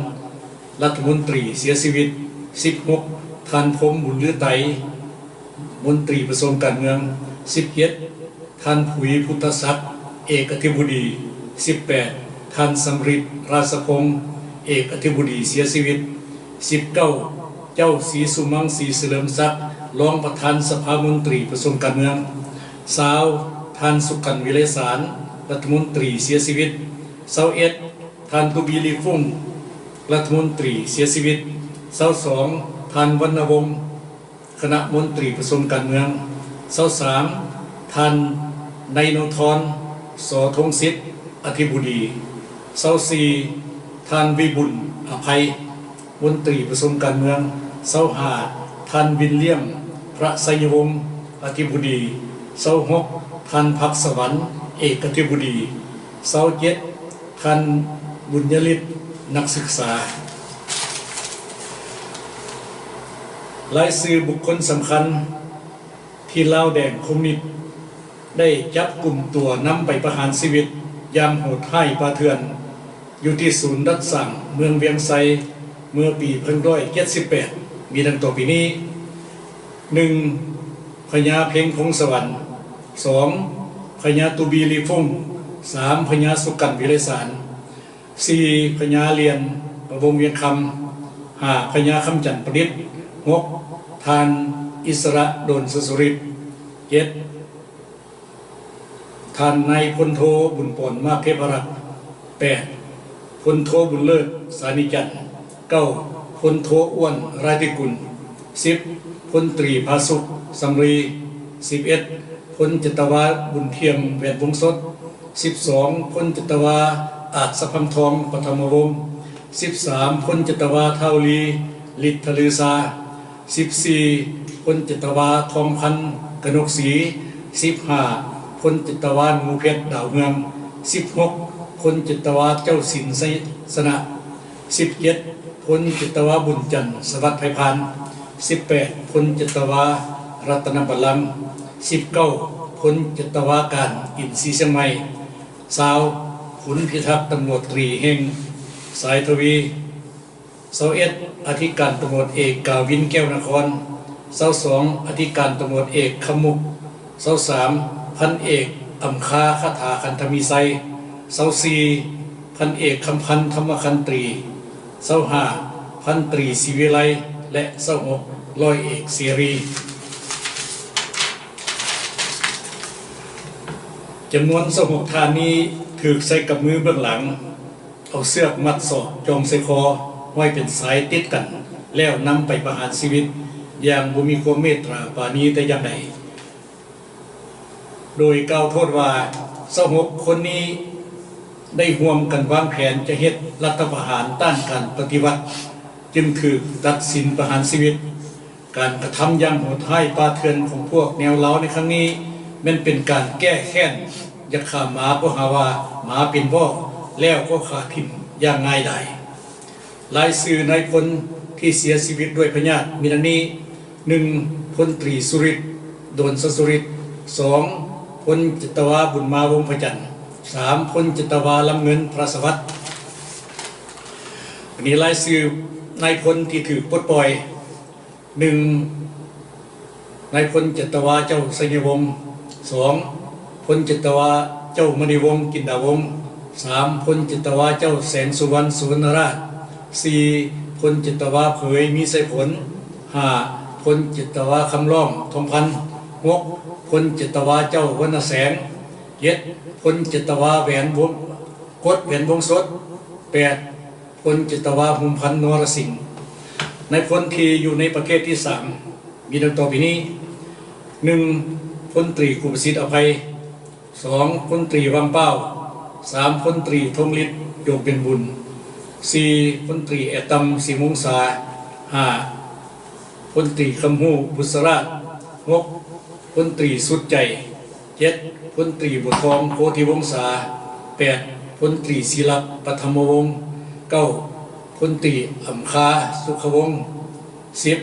ລັດຖະມົນຕີ ເສຍຊີວິດ. ສິບຫົກ ທ່ານ ພົມ ບຸນລືໄຕ ມົນຕີກະຊວງການເມືອງ. ສິບເຈັດ ທ່ານ ຜຸຍ ພຸດທະສັກ ເອກອະທິບໍດີ. ສິບແປດ ທ່ານ ສຳລິດ ຣາຊະພົງ ເອກອະທິບໍດີເສຍຊີວິດ. ສິບເກົ້າ ເຈົ້າ ສີສຸມັງ ສີສະເຫຼີມສັກ ຮອງປະທານສະພາມົນຕີກະຊວງການເມືອງ. ຊາວ ທ່ານ ສຸກັນ ວິໄລສານ ລັດຖະມົນຕີເສຍຊີວິດ. ຊາວເອັດ ທ່ານ ຕູບີ ລີຟຸງ ລັດຖະມົນຕີເສຍຊີວິດ. ຊາວສອງ ທ່ານ ວັນນະວົງ ຄະນະມົນຕີກະຊວງການເມືອງ. ຊາວສາມ ທ່ານ ໄດໂນທອນ ສໍ ທົງສິດ ອະທິບໍດີ. ຊາວສີ່ ທ່ານ ວິບຸນ ອະໄພ ມົນຕີກະຊວງການເມືອງ. ຊາວຫ້າ ທ່ານ ວິນລຽມ ພະໄຊຍະວົງ ອະທິບໍດີ. ຊາວຫົກ ທ່ານ ພັກສະຫວັນ ເອກອະທິບໍດີ. ຊາວເຈັດ ທ່ານ ບຸນຍະລິດ ນັກສຶກສາ. ລາຍຊື່ບຸກຄົນສຳຄັນທີ່ລາວແດງຄອມມິວນິດໄດ້ຈັບກຸມຕົວນຳໄປປະຫານຊີວິດຢ່າງໂຫດຮ້າຍປ່າເຖື່ອນ ຢູ່ທີ່ສູນດັດສ້າງເມືອງວຽງໄຊ ເມື່ອປີໜຶ່ງພັນເກົ້າຮ້ອຍເຈັດສິບແປດ ມີດັ່ງຕໍ່ໄປນີ້: ໜຶ່ງ ພະຍາເພັງ ພົງສະຫວັນ. ສອງ ພະຍາ ຕູບີ ລີຟຸງ. ສາມ ພະຍາ ສຸກັນ ວິໄລສານ. ສີ່ ພະຍາ ລຽນ ປະວົງວຽງຄຳ. ຫ້າ ພະຍາ ຄຳຈັນ ປະດິດ. ຫົກ ທ່ານ ອິດສະຣະ ໂດນ ສະສຸລິດ. ເຈັດ ທ່ານນາຍພົນໂທ ບຸນປອນ ມາກເທພະລັດ. ແປດ ພົນໂທ ບຸນເລີດ ສານິຈັນ. ເກົ້າ ພົນໂທ ອ້ວນ ຣາຕິກຸນ. ສິບ ພົນຕີ ຜາສຸກ ສຳລີ. ສິບເອັດ ພົນຈັດຕະວາ ບຸນທຽມ ແຫວນວົງສົດ. ສິບສອງ ພົນຈັດຕະວາ ອາດສະພັງທອງ ປະຖົມມະວົງ. ສິບສາມ ພົນຈັດຕະວາ ທ້າວລີ ລິດທະລືຊາ. ສິບສີ່ ພົນຈັດຕະວາ ທອງພັນ ກະນົກສີ. ສິບຫ້າ ພົນຈັດຕະວາ ໜູເພັດ ດາວເຮືອງ. ສິບຫົກ ພົນຈັດຕະວາ ເຈົ້າສິນ ໄຊຊະນະ. ສິບເຈັດ ພົນຈັດຕະວາ ບຸນຈັນ ສະຫວັດໄພພານ. ສິບແປດ ພົນຈັດຕະວາ ລັດຕະນະບັນລັງ. ສິບເກົ້າ ພົນຈັດຕະວາ ການ ອິນຊີຊຽງໃໝ່. ຊາວ ຂຸນພິທັກ ຕຳຫຼວດຕຣີ ເຮງ ສາຍທະວີ. ຊາວເອັດ ອະທິການຕຳຫຼວດເອກ ກາວິນ ແກ້ວນະຄອນ. ຊາວສອງ ອະທິການຕຳຫຼວດເອກ ຄຳມຸກ. ຊາວສາມ ພັນເອກ ອຳຄາ ຄາຖາ ຂັນທະມີໄຊ. ຊາວສີ່ ພັນເອກ ຄຳພັນ ທຳມະຂັນຕີ. ຊາວຫ້າ ພັນຕີ ສີວິໄລ ແລະ ຊາວຫົກ ຮ້ອຍເອກ ເສລີ. ຈຳນວນຊາວຫົກທ່ານນີ້ຖືກໃສ່ກັບມືເບື້ອງຫຼັງ, ເອົາເຊືອກມັດສອກຈ່ອງໃສ່ຄໍ, ຫ້ອຍເປັນສາຍຕິດກັນ, ແລ້ວນຳໄປປະຫານຊີວິດຢ່າງບໍ່ມີຄວາມເມດຕາປານີແຕ່ຢ່າງໃດ. ໂດຍກ່າວໂທດວ່າ ຊາວຫົກຄົນນີ້ໄດ້ຮ່ວມກັນວາງແຜນຈະເຮັດລັດຖະປະຫານຕ້ານການປະຕິວັດ, ຈຶ່ງຖືກຕັດສິນປະຫານຊີວິດ. ການກະທຳຢ່າງໂຫດຮ້າຍປ່າເຖື່ອນຂອງພວກແນວລາວໃນຄັ້ງນີ້ ແມ່ນເປັນການແກ້ແຄ້ນ, ຢາກຂ້າໝາກໍຫາວ່າໝາເປັນວໍ້, ແລ້ວກໍຂ້າຖິ້ມຢ່າງງ່າຍດາຍ. ລາຍຊື່ນາຍພົນທີ່ເສຍຊີວິດດ້ວຍພະຍາດມີດັ່ງນີ້: ໜຶ່ງ ພົນຕີ ສຸລິດ ໂດນສະສຸລິດ, ສອງ ພົນຈັດຕະວາ ບຸນມາ ວົງພະຈັນ, ສາມ ພົນຈັດຕະວາ ລຳເງິນ ພະສະຫວັດ. ອັນນີ້ລາຍຊື່ນາຍພົນທີ່ຖືກປົດປ່ອຍ. ໜຶ່ງ ນາຍພົນຈັດຕະວາ ເຈົ້າໄຊຍະວົງ, ສອງ ພົນຈັດຕະວາ ເຈົ້າມະນີວົງ ຈິນດາວົງ, ສາມ ພົນຈັດຕະວາ ເຈົ້າແສງສຸວັນ ສຸວັນນະລາດ, ສີ່ ພົນຈັດຕະວາ ເຜີຍ ມີໄຊຜົນ, ຫ້າ ພົນຈັດຕະວາ ຄຳລ້ອມ ທອງພັນ, ຫົກ ພົນຈັດຕະວາ ເຈົ້າວັນນະແສງ, ເຈັດ ພົນຈັດຕະວາ ແຫວນວົງ ກົດ ແຫວນວົງສົດ, ແປດ ພົນຈັດຕະວາ ຫົມພັນ ນໍລະສິງ. ນາຍພົນທີ່ຢູ່ໃນປະເພດທີສາມ ມີດັ່ງຕໍ່ໄປນີ້: ໜຶ່ງ ພົນຕີ ກຸປະສິດ ອະໄພ, ສອງ ພົນຕີ ວັງປາວ, ສາມ ພົນຕີ ທົງລິດ ໂຈງເປັນບຸນ, ສີ່ ພົນຕີ ແອດຕຳ ສີມົງສາ, ຫ້າ ພົນຕີ ຄຳຮູ້ ບຸດສະລາດ, ຫົກ ພົນຕີ ສຸດໃຈ, ເຈັດ ພົນຕີ ບົວທອງ ໂພທິວົງສາ, ແປດ ພົນຕີ ສີລັດ ປະຖົມມະວົງ, ເກົ້າ ພົນຕີ ອຳຄາ ສຸຂະວົງ, ສິບ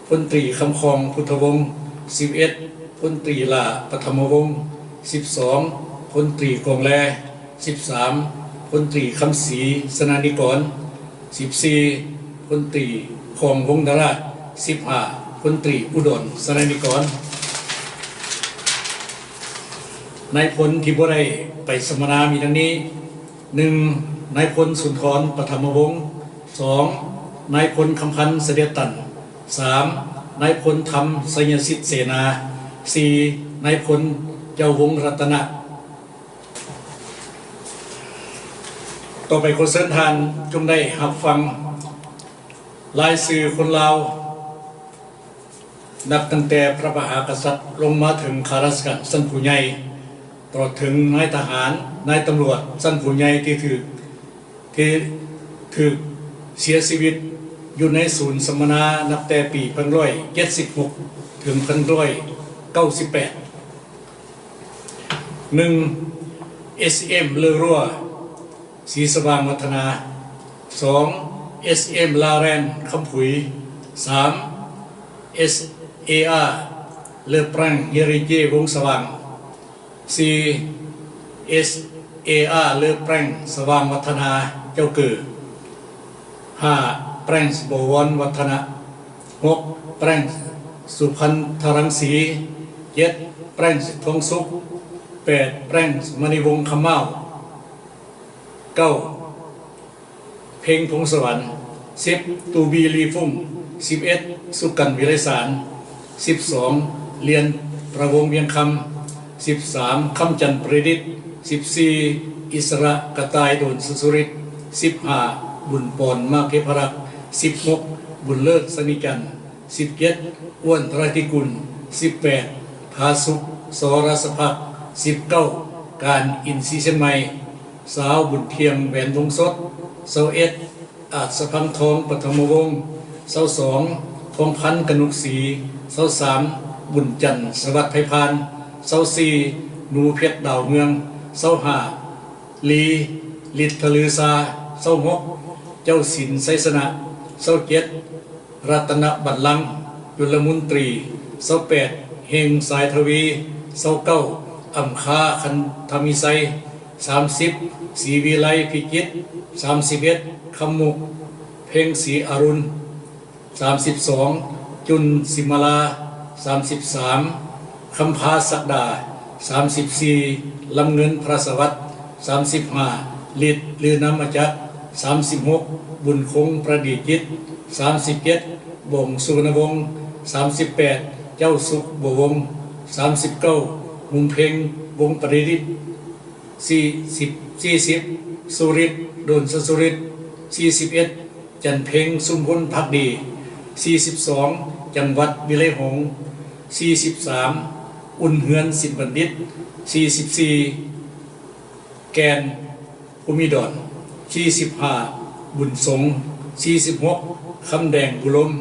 ພົນຕີ ຄຳຄອງ ພຸດທະວົງ, ສິບເອັດ ພົນຕີ ຫຼ້າ ປະຖົມມະວົງ, ສິບສອງ ພົນຕີ ກອງແລ, ສິບສາມ ພົນຕີ ຄຳສີ ສະນານິກອນ, ສິບສີ່ ພົນຕີ ຄອງ ວົງນະລາດ, ສິບຫ້າ ພົນຕີ ອຸດອນ ສະນານິກອນ. ນາຍພົນທີ່ບໍ່ໄດ້ໄປສຳມະນາມີດັ່ງນີ້: ໜຶ່ງ ນາຍພົນ ສຸນທອນ ປະຖຳມະວົງ, ສອງ ນາຍພົນ ຄຳພັນ ສະເດັດຕັນ, ສາມ ນາຍພົນ ທຳ ໄຊຍະສິດ ເສນາ, ສີ່ ນາຍພົນ ເຈົ້າວົງ ລັດຕະນະ. ຕໍ່ໄປຂໍເຊີນທ່ານຈົ່ງໄດ້ຮັບຟັງລາຍຊື່ຄົນລາວ ນັບຕັ້ງແຕ່ພະມະຫາກະສັດລົງມາເຖິງຂ້າລາຊະການຊັ້ນຜູ້ໃຫຍ່ ຕະຫຼອດເຖິງນາຍທະຫານ, ນາຍຕຳຫຼວດຊັ້ນຜູ້ໃຫຍ່ທີ່ຖືກ ທີ່ຖືກເສຍຊີວິດຢູ່ໃນສູນສຳມະນາ ນັບແຕ່ປີພັນເກົ້າຮ້ອຍເຈັດສິບຫົກ ເຖິງພັນເກົ້າຮ້ອຍເກົ້າສິບແປດ. ໜຶ່ງ ເອສເອັມ ເລີຣັວ ສີສະຫວ່າງວັດທະນາ, ສອງ ເອສເອັມ ລາແຣນ ຄຳຜຸຍ, ສາມ ເອສເອອາ ເລີແປງ ເຮຣິເຈ ວົງສະຫວ່າງ, ສີ່ ເອສເອອາ ເລີແປງ ສະຫວ່າງວັດທະນາ ເຈົ້າເກີ, ຫ້າ ແປງ ບໍວອນ ວັດທະນະ, ຫົກ ແປງ ສຸພັນທະລັງສີ, ເຈັດ ແປງ ທອງສຸກ, ແປດ ແປງ ມະນີວົງ ຄຳມ້າວ, ເກົ້າ ເພັງ ພົງສະຫວັນ, ສິບ ຕູບີ ລີຟຸງ, ສິບເອັດ ສຸກັນ ວິໄລສານ, ສິບສອງ ລຽນ ປະວົງ ວຽງຄຳ, ສິບສາມ ຄຳຈັນ ປະດິດ, ສິບສີ່ ອິດສະຣະ ກະຕ່າຍ ໂດນສະສຸລິດ, ສິບຫ້າ ບຸນປອນ ມາກເທພະລັກ, ສິບຫົກ ບຸນເລີດ ສະນິຈັນ, ສິບເຈັດ ອ້ວນ ຕະລາທິກຸນ, ສິບແປດ ຜາສຸກ ສ ລາຊະພັກ, ສິບເກົ້າ ການ ອິນຊີຊຽງໃໝ່, ຊາວ ບຸນທ່ຽງ ແຫວນວົງສົດ, ຊາວເອັດ ອາດສະພັງທອງ ປະຖົມມະວົງ, ຊາວສອງ ທອງພັນ ກະໜົກສີ, ຊາວສາມ ບຸນຈັນ ສະຫວັດໄພພານ, ຊາວສີ່ ໜູເພັດ ດາວເມືອງ, ຊາວຫ້າ ລີ ລິດທະລືຊາ, ຊາວຫົກ ເຈົ້າສິນ ໄຊຊະນະ, ຊາວເຈັດ ລັດຕະນະບັນລັງ ຈຸລະມົນຕີ, ຊາວແປດ ເຮງ ສາຍທະວີ, ຊາວເກົ້າ ອຳຄາ ຄັນທະມີໄຊ, ສາມສິບ ສີວິໄລ ພິຈິດ, ສາມສິບເອັດ ຄຳມຸກ ເພັງສີອາລຸນ, ສາມສິບສອງ ຈຸນ ສິມມາລາ, ສາມສິບສາມ ຄຳພາ ສັກດາ, ສາມສິບສີ່ ລຳເງິນ ພະລາຊະວັດ, ສາມສິບຫ້າ ລິດ ລືນາມະຈັກ, ສາມສິບຫົກ ບຸນຄົງ ປະດີຈິດ, ສາມສິບເຈັດ ບົງ ສຸວັນນະວົງ, ສາມສິບແປດ ເຈົ້າສຸກ ບົວວົງ, ສາມສິບເກົ້າ ຫຸມເພັງ ວົງປະດິດ, ສີ່ສິບ ສີ່ສິບ ສຸລິດ ໂດນສະສຸລິດ, ສີ່ສິບເອັດ ຈັນເພັງ ຊຸມພົນ ພັກດີ, ສີ່ສິບສອງ ຈັງຫວັດ ວິໄລຫົງ, ສີ່ສິບສາມ ອຸ່ນເຮືອນ ສິນບັນດິດ, ສີ່ສິບສີ່ ແກ່ນ ພູມີດອນ, ສີ່ສິບຫ້າ ບຸນສົງ, ສີ່ສິບຫົກ ຄຳແດງ ບຸລົມ,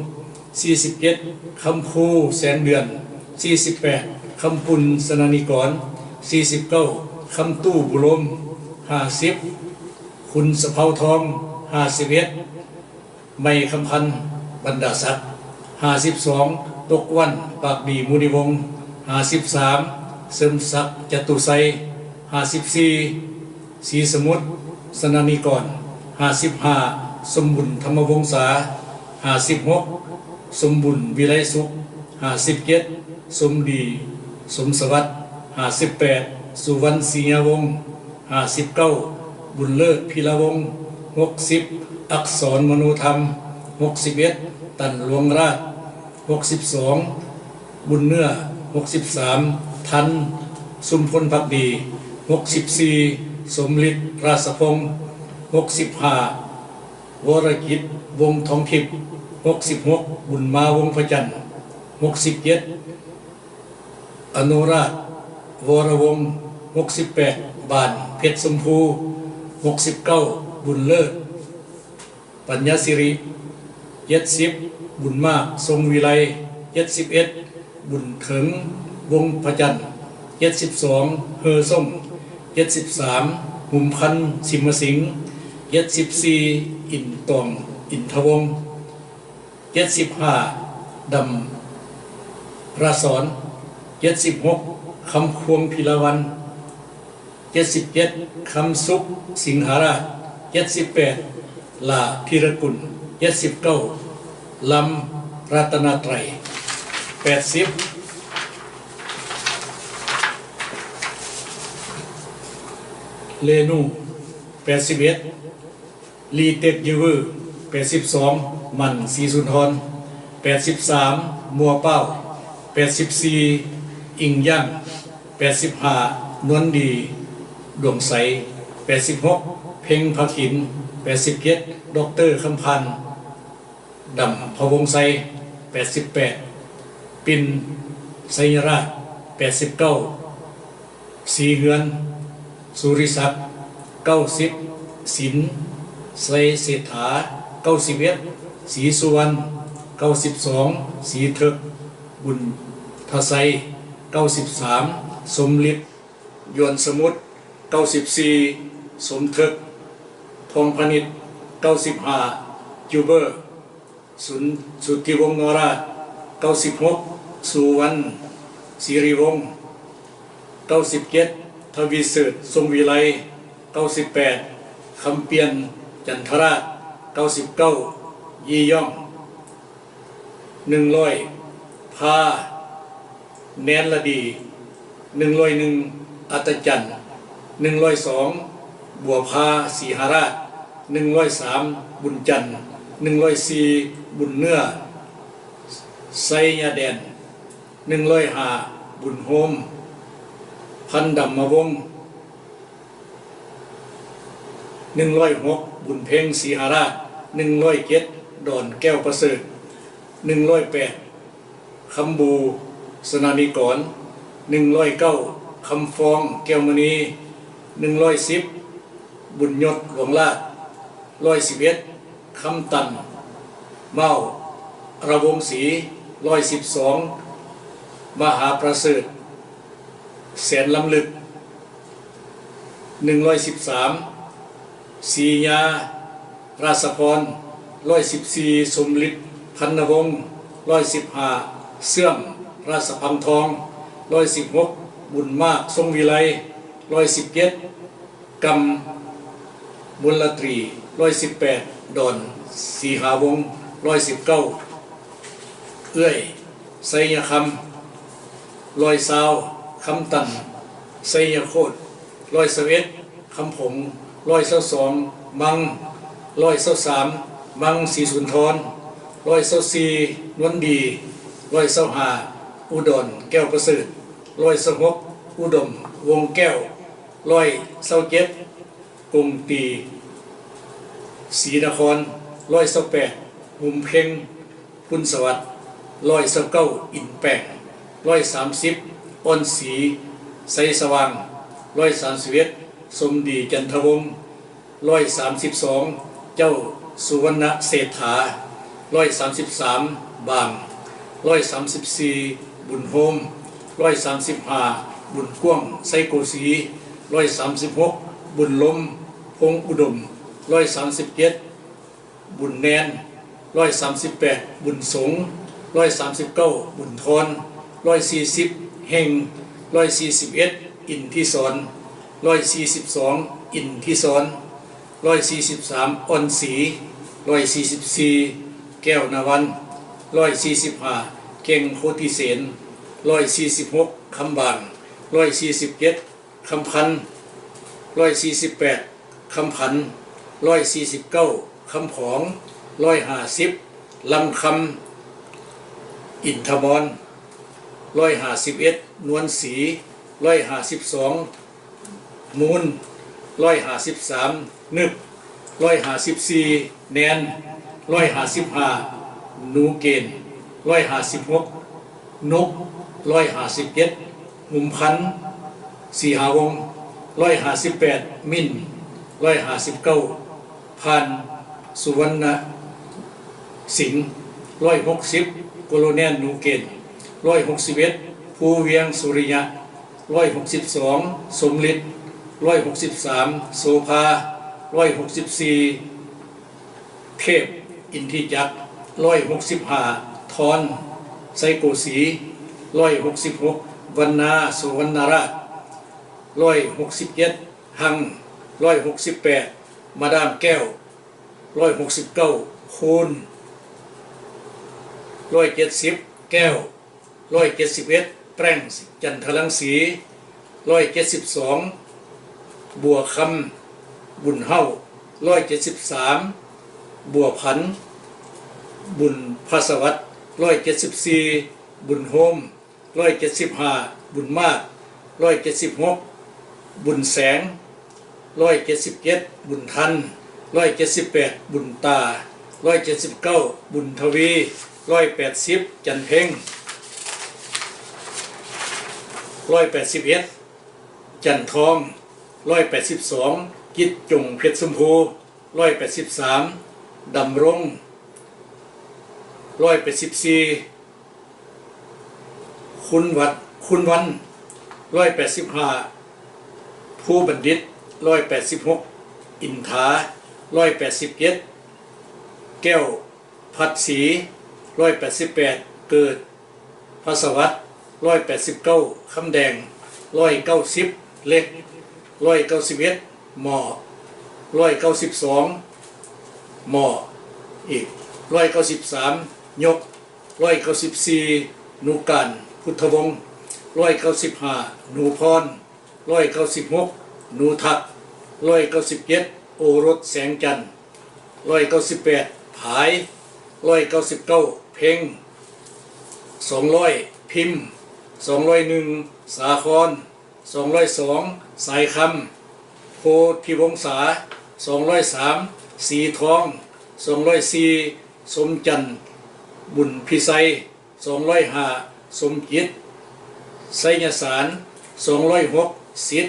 ສີ່ສິບເຈັດ ຄຳຄູ ແສງເດືອນ, ສີ່ສິບແປດ ຄຳປຸນ ສະນະນິກອນ, ສີ່ສິບເກົ້າ ຄຳຕູ້ ບຸລົມ, ຫ້າສິບ ຂຸນສະເພົາທອງ, ຫ້າສິບເອັດ ໄມຄຳພັນ ບັນດາສັກ, ຫ້າສິບສອງ ຕົກວັນ ປາກດີ ມຸນີວົງ, ຫ້າສິບສາມ ເສີມສັກ ຈະຕຸໄຊ, ຫ້າສິບສີ່ ສີສະໝຸດ ສະນະນິກອນ, ຫ້າສິບຫ້າ ສົມບຸນ ທຳມະວົງສາ, ຫ້າສິບຫົກ ສົມບຸນ ວິໄລສຸກ, ຫ້າສິບເຈັດ ສົມດີ ສົມສະຫວັດ, ຫ້າສິບແປດ ສຸວັນ ສີຍາວົງ, ຫ້າສິບເກົ້າ ບຸນເລີດ ພິລະວົງ, ຫົກສິບ ອັກສອນ ມະໂນທຳ, ຫົກສິບເອັດ ຕັນ ຫຼວງລາດ, ຫົກສິບສອງ ບຸນເນື້ອ, ຫົກສິບສາມ ທັນ ຊຸມພົນພັກດີ, ຫົກສິບສີ່ ສົມລິດ ລາຊະພົງ, ຫົກສິບຫ້າ ວໍລະກິດ ວົງທອງທິບ, ຫົກສິບຫົກ ບຸນມາ ວົງພະຈັນ, ຫົກສິບເຈັດ ອະນຸຣາດ ວໍລະວົງ, ຫົກສິບແປດ ບານ ເພັດຊົມພູ, ຫົກສິບເກົ້າ ບຸນເລີດ ປັນຍາສິລິ, ເຈັດສິບ ບຸນມາກ ຊົງວິໄລ, ເຈັດສິບເອັດ ບຸນເຖິງ ວົງພະຈັນ, ເຈັດສິບສອງ ເຮີຊົງ, ເຈັດສິບສາມ ຫຸມພັນ ຊິມມະສິງ, ເຈັດສິບສີ່ ອິນຕອງ ອິນທະວົງ, ເຈັດສິບຫ້າ ດຳຣະສອນ, ເຈັດສິບຫົກ ຄຳພວງ ພິລະວັນ, ເຈັດສິບເຈັດ ຄຳສຸກ ສິງຫາລາດ, ເຈັດສິບແປດ ຫຼ້າ ທີລະກຸນ, ເຈັດສິບເກົ້າ ລຳ ລັດຕະນະໄຕ, ແປດສິບ ເລນູ ແປດສິບເອັດ, ລີເຕັກຢູເວີ ແປດສິບສອງ, ໝັ້ນ ສີສຸນທອນ ແປດສິບສາມ, ມົວປ້າວ ແປດສິບສີ່, ອິງຢ່າງ ແປດສິບຫ້າ, ນວນດີ ດວງໄຊ ແປດສິບຫົກ, ເພັງ ພາຄິນ ແປດສິບເຈັດ, ດັອກເຕີ ຄຳພັນ ດຳພະວົງໄຊ ແປດສິບແປດ, ປິ່ນ ໄຊຍະລາດ ແປດສິບເກົ້າ, ສີເຮືອນ ສຸລິສັກ ເກົ້າສິບ, ສິນ ໄຊເສດຖາ ເກົ້າສິບເອັດ, ສີສຸວັນ ເກົ້າສິບສອງ, ສີເຖິກ ບຸນທະໄຊ ເກົ້າສິບສາມ, ສົມລິດ ຢວນສະໝຸດ ເກົ້າສິບສີ່, ສົມເຖິກ ທອງພານິດ ເກົ້າສິບຫ້າ, ຈູເບີ ສຸນ ສຸດທິວົງ ນໍຣາດ ເກົ້າສິບຫົກ, ສຸວັນ ສີຣິວົງ ເກົ້າສິບເຈັດ, ທະວີເສີດ ຊົງວິໄລ ເກົ້າສິບແປດ, ຄຳປ່ຽນ ຈັນທະລາດ ເກົ້າສິບເກົ້າ, ຢີຢອງ ໜຶ່ງຮ້ອຍ, ພາ ແນນລະດີ ໜຶ່ງຮ້ອຍໜຶ່ງ, ອັດຕະຈັນ ໜຶ່ງຮ້ອຍສອງ, ບົວພາ ສີຫາລາດ ໜຶ່ງຮ້ອຍສາມ, ບຸນຈັນ ໜຶ່ງຮ້ອຍສີ່, ບຸນເນື້ອ ໄຊຍະແດນ ໜຶ່ງຮ້ອຍຫ້າ, ບຸນໂຮມ ພັນດຳມະວົງ ໜຶ່ງຮ້ອຍຫົກ, ບຸນເພັງ ສີຫາລາດ ໜຶ່ງຮ້ອຍເຈັດ, ດອນ ແກ້ວປະເສີດ ໜຶ່ງຮ້ອຍແປດ, ຄຳບູ ສະໜານິກອນ ໜຶ່ງຮ້ອຍເກົ້າ, ຄຳຟອງ ແກ້ວມະນີ ໜຶ່ງຮ້ອຍສິບ, ບຸນຍົດ ຫຼວງລາດ ຮ້ອຍສິບເອັດ, ຄຳຕັນ ມ້າວ ລະວົງສີ ຮ້ອຍສິບສອງ, ມະຫາປະເສີດ ແສນລຳລຶກ ໜຶ່ງຮ້ອຍສິບສາມ, ສີຍາ ລາຊະພອນ ຮ້ອຍສິບສີ່, ສົມລິດ ພັນນະວົງ ຮ້ອຍສິບຫ້າ, ເຊື່ອມ ລາຊະພັງທອງ ຮ້ອຍສິບຫົກ, ບຸນມາກ ຊົງວິໄລ ຮ້ອຍສິບເຈັດ, ກຳ ມົນລະຕີ ຮ້ອຍສິບແປດ, ດອນ ສີຫາວົງ ຮ້ອຍສິບເກົ້າ, ເອື້ອຍ ໄຊຍະຄຳ ຮ້ອຍຊາວ, ຄຳຕັນ ໄຊຍະໂຄດ ຮ້ອຍຊາວເອັດ, ຄຳຜົງ ຮ້ອຍຊາວສອງ, ມັງ ຮ້ອຍຊາວສາມ, ມັງ ສີສຸນທອນ ຮ້ອຍຊາວສີ່, ນວນດີ ຮ້ອຍຊາວຫ້າ, ອຸດອນ ແກ້ວປະເສີດ ຮ້ອຍຊາວຫົກ, ອຸດົມ ວົງແກ້ວ ຮ້ອຍຊາວເຈັດ, ກົງຕີ ສີນະຄອນ ຮ້ອຍຊາວແປດ, ຫຸມເພັງ ພຸນສະຫວັດ ຮ້ອຍຊາວເກົ້າ, ອິນແປງ ຮ້ອຍສາມສິບ, ອ່ອນສີ ໄຊສະຫວ່າງ ຮ້ອຍສາມສິບເອັດ, ສົມດີ ຈັນທະວົງ ຮ້ອຍສາມສິບສອງ, ເຈົ້າ ສຸວັນນະເສດຖາ ຮ້ອຍສາມສິບສາມ, ບາງ ຮ້ອຍສາມສິບສີ່, ບຸນໂຮມ ຮ້ອຍສາມສິບຫ້າ, ບຸນກວ້າງ ໄຊໂກສີ ຮ້ອຍສາມສິບຫົກ, ບຸນລົມ ພົງອຸດົມ ຮ້ອຍສາມສິບເຈັດ, ບຸນແນນ ຮ້ອຍສາມສິບແປດ, ບຸນສົງ ຮ້ອຍສາມສິບເກົ້າ, ບຸນທອນ ຮ້ອຍສີ່ສິບ, ເຮັງ ຮ້ອຍສີ່ສິບເອັດ, ອິນທິສອນ ຮ້ອຍສີ່ສິບສອງ, ອິນທິສອນ ຮ້ອຍສີ່ສິບສາມ, ອ່ອນສີ ຮ້ອຍສີ່ສິບສີ່, ແກ້ວນະວັນ ຮ້ອຍສີ່ສິບຫ້າ, ເກັ່ງ ໂຄຕິເສນ ຮ້ອຍສີ່ສິບຫົກ, ຄຳບາງ ຮ້ອຍສີ່ສິບເຈັດ, ຄຳພັນ ຮ້ອຍສີ່ສິບແປດ, ຄຳພັນ ຮ້ອຍສີ່ສິບເກົ້າ, ຄຳຂອງ ຮ້ອຍຫ້າສິບ, ລຳຄຳ ອິນທະມອນ ຮ້ອຍຫ້າສິບເອັດ, ນວນສີ ຮ້ອຍຫ້າສິບສອງ, ມູນ ຮ້ອຍຫ້າສິບສາມ, ນຶບ ຮ້ອຍຫ້າສິບສີ່, ແນນ ຮ້ອຍຫ້າສິບຫ້າ, ນູເກນ ຮ້ອຍຫ້າສິບຫົກ, ນົກ ຮ້ອຍຫ້າສິບເຈັດ, ຫຸມພັນ ສີຫາວົງ ຮ້ອຍຫ້າສິບແປດ, ມິນ ຮ້ອຍຫ້າສິບເກົ້າ, ພານ ສຸວັນນະສິງ ຮ້ອຍຫົກສິບ, ໂກໂລແນນ ນູເກນ ຮ້ອຍຫົກສິບເອັດ, ພູວຽງ ສຸລິຍະ ຮ້ອຍຫົກສິບສອງ, ສົມລິດ ຮ້ອຍຫົກສິບສາມ, ໂສພາ ຮ້ອຍຫົກສິບສີ່, ເທບ ອິນທິຈັກ ຮ້ອຍຫົກສິບຫ້າ, ທອນ ໄຊໂກສີ ຮ້ອຍຫົກສິບຫົກ, ວັນນາ ສຸວັນນະລາດ ຮ້ອຍຫົກສິບເຈັດ, ຮັງ ຮ້ອຍຫົກສິບແປດ, ມາດາມແກ້ວ ຮ້ອຍຫົກສິບເກົ້າ, ຄູນ ຮ້ອຍເຈັດສິບ, ແກ້ວ ຮ້ອຍເຈັດສິບເອັດ, ແປງ ຈັນທະລັງສີ ຮ້ອຍເຈັດສິບສອງ, ບົວຄຳ ບຸນເຫົ້າ ຮ້ອຍເຈັດສິບສາມ, ບົວພັນ ບຸນພາສະຫວັດ ຮ້ອຍເຈັດສິບສີ່, ບຸນໂຮມ ຮ້ອຍເຈັດສິບຫ້າ, ບຸນມາກ ຮ້ອຍເຈັດສິບຫົກ, ບຸນແສງ ຮ້ອຍເຈັດສິບເຈັດ, ບຸນທັນ ຮ້ອຍເຈັດສິບແປດ, ບຸນຕາ ຮ້ອຍເຈັດສິບເກົ້າ, ບຸນທະວີ ຮ້ອຍແປດສິບ, ຈັນເພັງ ຮ້ອຍແປດສິບເອັດ, ຈັນທອງ ຮ້ອຍແປດສິບສອງ, ກິດຈົງ ເພັດຊົມພູ ຮ້ອຍແປດສິບສາມ, ດຳລົງ ຮ້ອຍແປດສິບສີ່, ຄຸນວັດ ຄຸນວັນ ຮ້ອຍແປດສິບຫ້າ, ພູບັນດິດ ຮ້ອຍແປດສິບຫົກ, ອິນທາ ຮ້ອຍແປດສິບເຈັດ, ແກ້ວພັດສີ ຮ້ອຍແປດສິບແປດ, ເກີດ ພາສະຫວັດ ຮ້ອຍແປດສິບເກົ້າ, ຄຳແດງ ຮ້ອຍເກົ້າສິບ, ເຫຼັກ ຮ້ອຍເກົ້າສິບເອັດ, ໝໍ້ ຮ້ອຍເກົ້າສິບສອງ, ໝໍ້ອີກ ຮ້ອຍເກົ້າສິບສາມ, ຍົກ ຮ້ອຍເກົ້າສິບສີ່, ໜູການ ພຸດທະວົງ ຮ້ອຍເກົ້າສິບຫ້າ, ໜູພອນ ຮ້ອຍເກົ້າສິບຫົກ, ໜູທັກ ຮ້ອຍເກົ້າສິບເຈັດ, ໂອລົດ ແສງຈັນ ຮ້ອຍເກົ້າສິບແປດ, ຜາຍ ຮ້ອຍເກົ້າສິບເກົ້າ, ເພັງ ສອງຮ້ອຍ, ພິມ ສອງຮ້ອຍໜຶ່ງ, ສາຄອນ ສອງຮ້ອຍສອງ, ສາຍຄຳ ໂພທິວົງສາ ສອງຮ້ອຍສາມ, ສີທອງ ສອງຮ້ອຍສີ່, ສົມຈັນ ບຸນພິໄຊ ສອງຮ້ອຍຫ້າ, ສົມຈິດ ໄຊຍະສານ ສອງຮ້ອຍຫົກ, ສິດ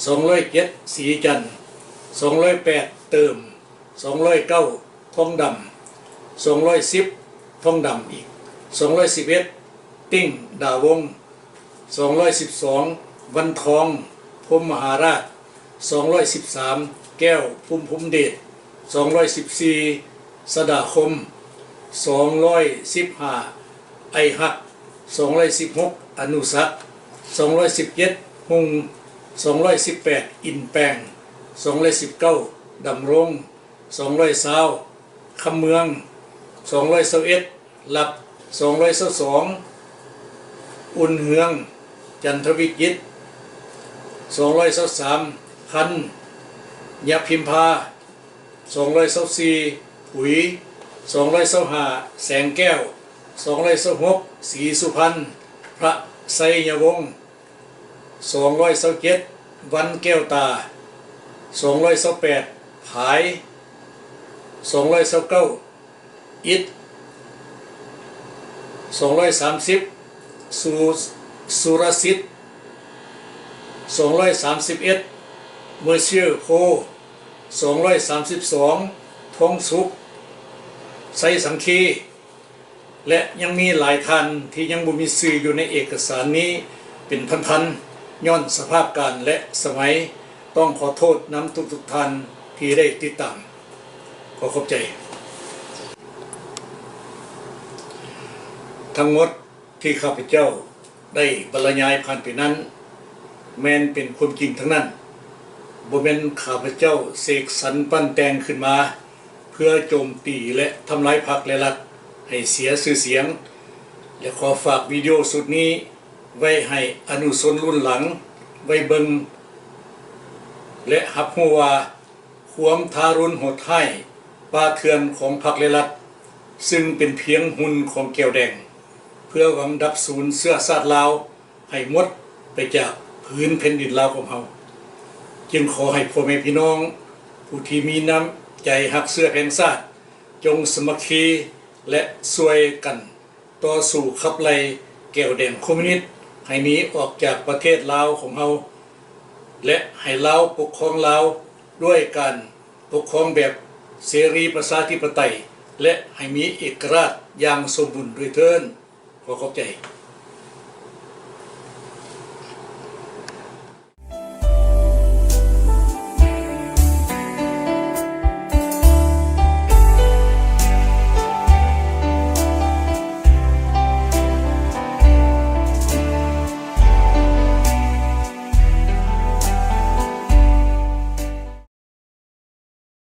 ສອງຮ້ອຍເຈັດ, ສີຈັນ ສອງຮ້ອຍແປດ, ເຕີມ ສອງຮ້ອຍເກົ້າ, ທອງດຳ ສອງຮ້ອຍສິບ, ທອງດຳອີກ ສອງຮ້ອຍສິບເອັດ, ຕິ້ງ ດາວົງ ສອງຮ້ອຍສິບສອງ, ວັນທອງ ພົມມະຫາລາດ ສອງຮ້ອຍສິບສາມ, ແກ້ວ ພູມພົມເດດ ສອງຮ້ອຍສິບສີ່, ສະດາຄົມ ສອງຮ້ອຍສິບຫ້າ, ໄອຮັກ ສອງຮ້ອຍສິບຫົກ, ອະນຸສັກ ສອງຮ້ອຍສິບເຈັດ, ຮຸ່ງ ສອງຮ້ອຍສິບແປດ, ອິນແປງ ສອງຮ້ອຍສິບເກົ້າ, ດຳລົງ ສອງຮ້ອຍຊາວ, ຄຳເມືອງ ສອງຮ້ອຍຊາວເອັດ, ລັບ ສອງຮ້ອຍຊາວສອງ, ອຸ່ນເຮືອງ ຈັນທະວິກິດ ສອງຮ້ອຍຊາວສາມ, ພັນ ຍະພິມພາ ສອງຮ້ອຍຊາວສີ່, ຜຸຍ ສອງຮ້ອຍຊາວຫ້າ, ແສງແກ້ວ ສອງຮ້ອຍຊາວຫົກ, ສີສຸພັນ ພະໄຊຍະວົງ ສອງຮ້ອຍຊາວເຈັດ, ວັນແກ້ວຕາ ສອງຮ້ອຍຊາວແປດ, ຜາຍ ສອງຮ້ອຍຊາວເກົ້າ, ອິດ ສອງຮ້ອຍສາມສິບ, ສຸ ສຸລະສິດ ສອງຮ້ອຍສາມສິບເອັດ, ເມີເຊຍໂພ ສອງຮ້ອຍສາມສິບສອງ, ທອງສຸກ ໄຊສັງຄີ ແລະ ຍັງມີຫຼາຍທ່ານທີ່ຍັງບໍ່ມີຊື່ຢູ່ໃນເອກະສານນີ້ເປັນພັນໆ ຍ້ອນສະພາບການ ແລະ ສະໄໝ. ຕ້ອງຂໍໂທດນຳທຸກໆທ່ານທີ່ໄດ້ຕິດຕາມ. ຂໍຂອບໃຈ. ທັງໝົດທີ່ຂ້າພະເຈົ້າໄດ້ບັນລະຍາຍຜ່ານໄປນັ້ນ ແມ່ນເປັນຄວາມຈິງທັງນັ້ນ. ບໍ່ແມ່ນຂ້າພະເຈົ້າເສກສັນປັ້ນແຕ່ງຂຶ້ນມາ ເພື່ອໂຈມຕີ ແລະ ທຳລາຍພັກ ແລະ ລັດໃຫ້ເສຍຊື່ສຽງ ແລະ ຂໍຝາກວິດີໂອຊຸດນີ້ໄວ້ໃຫ້ອະນຸຊົນລຸ້ນຫຼັງໄວ້ເບິ່ງ ແລະ ຮັບຮູ້ວ່າ ຄວາມທາຣຸນໂຫດຮ້າຍປ່າເຖື່ອນຂອງພັກ ແລະ ລັດ ຊຶ່ງເປັນພຽງຫຸ່ນຂອງແກວແດງ ເພື່ອຫວັງດັບສູນເຊື້ອຊາດລາວ ໃຫ້ໝົດໄປຈາກຜືນແຜ່ນດິນລາວຂອງເຮົາ. ຈຶ່ງຂໍໃຫ້ພໍ່ແມ່ພີ່ນ້ອງຜູ້ທີ່ມີນ້ຳໃຈຮັກເຊື້ອແພງຊາດ ຈົ່ງສາມັກຄີ ແລະ ຊ່ວຍກັນຕໍ່ສູ້ຂັບໄລ່ແກວແດງຄອມມູນິດໃຫ້ໜີອອກຈາກປະເທດລາວຂອງເຮົາ ແລະ ໃຫ້ລາວປົກຄອງລາວດ້ວຍການປົກຄອງແບບເສລີປະຊາທິປະໄຕ ແລະ ໃຫ້ມີເອກະລາດຢ່າງສົມບູນດ້ວຍເທີ້ນ. ຂໍຂອບໃຈ.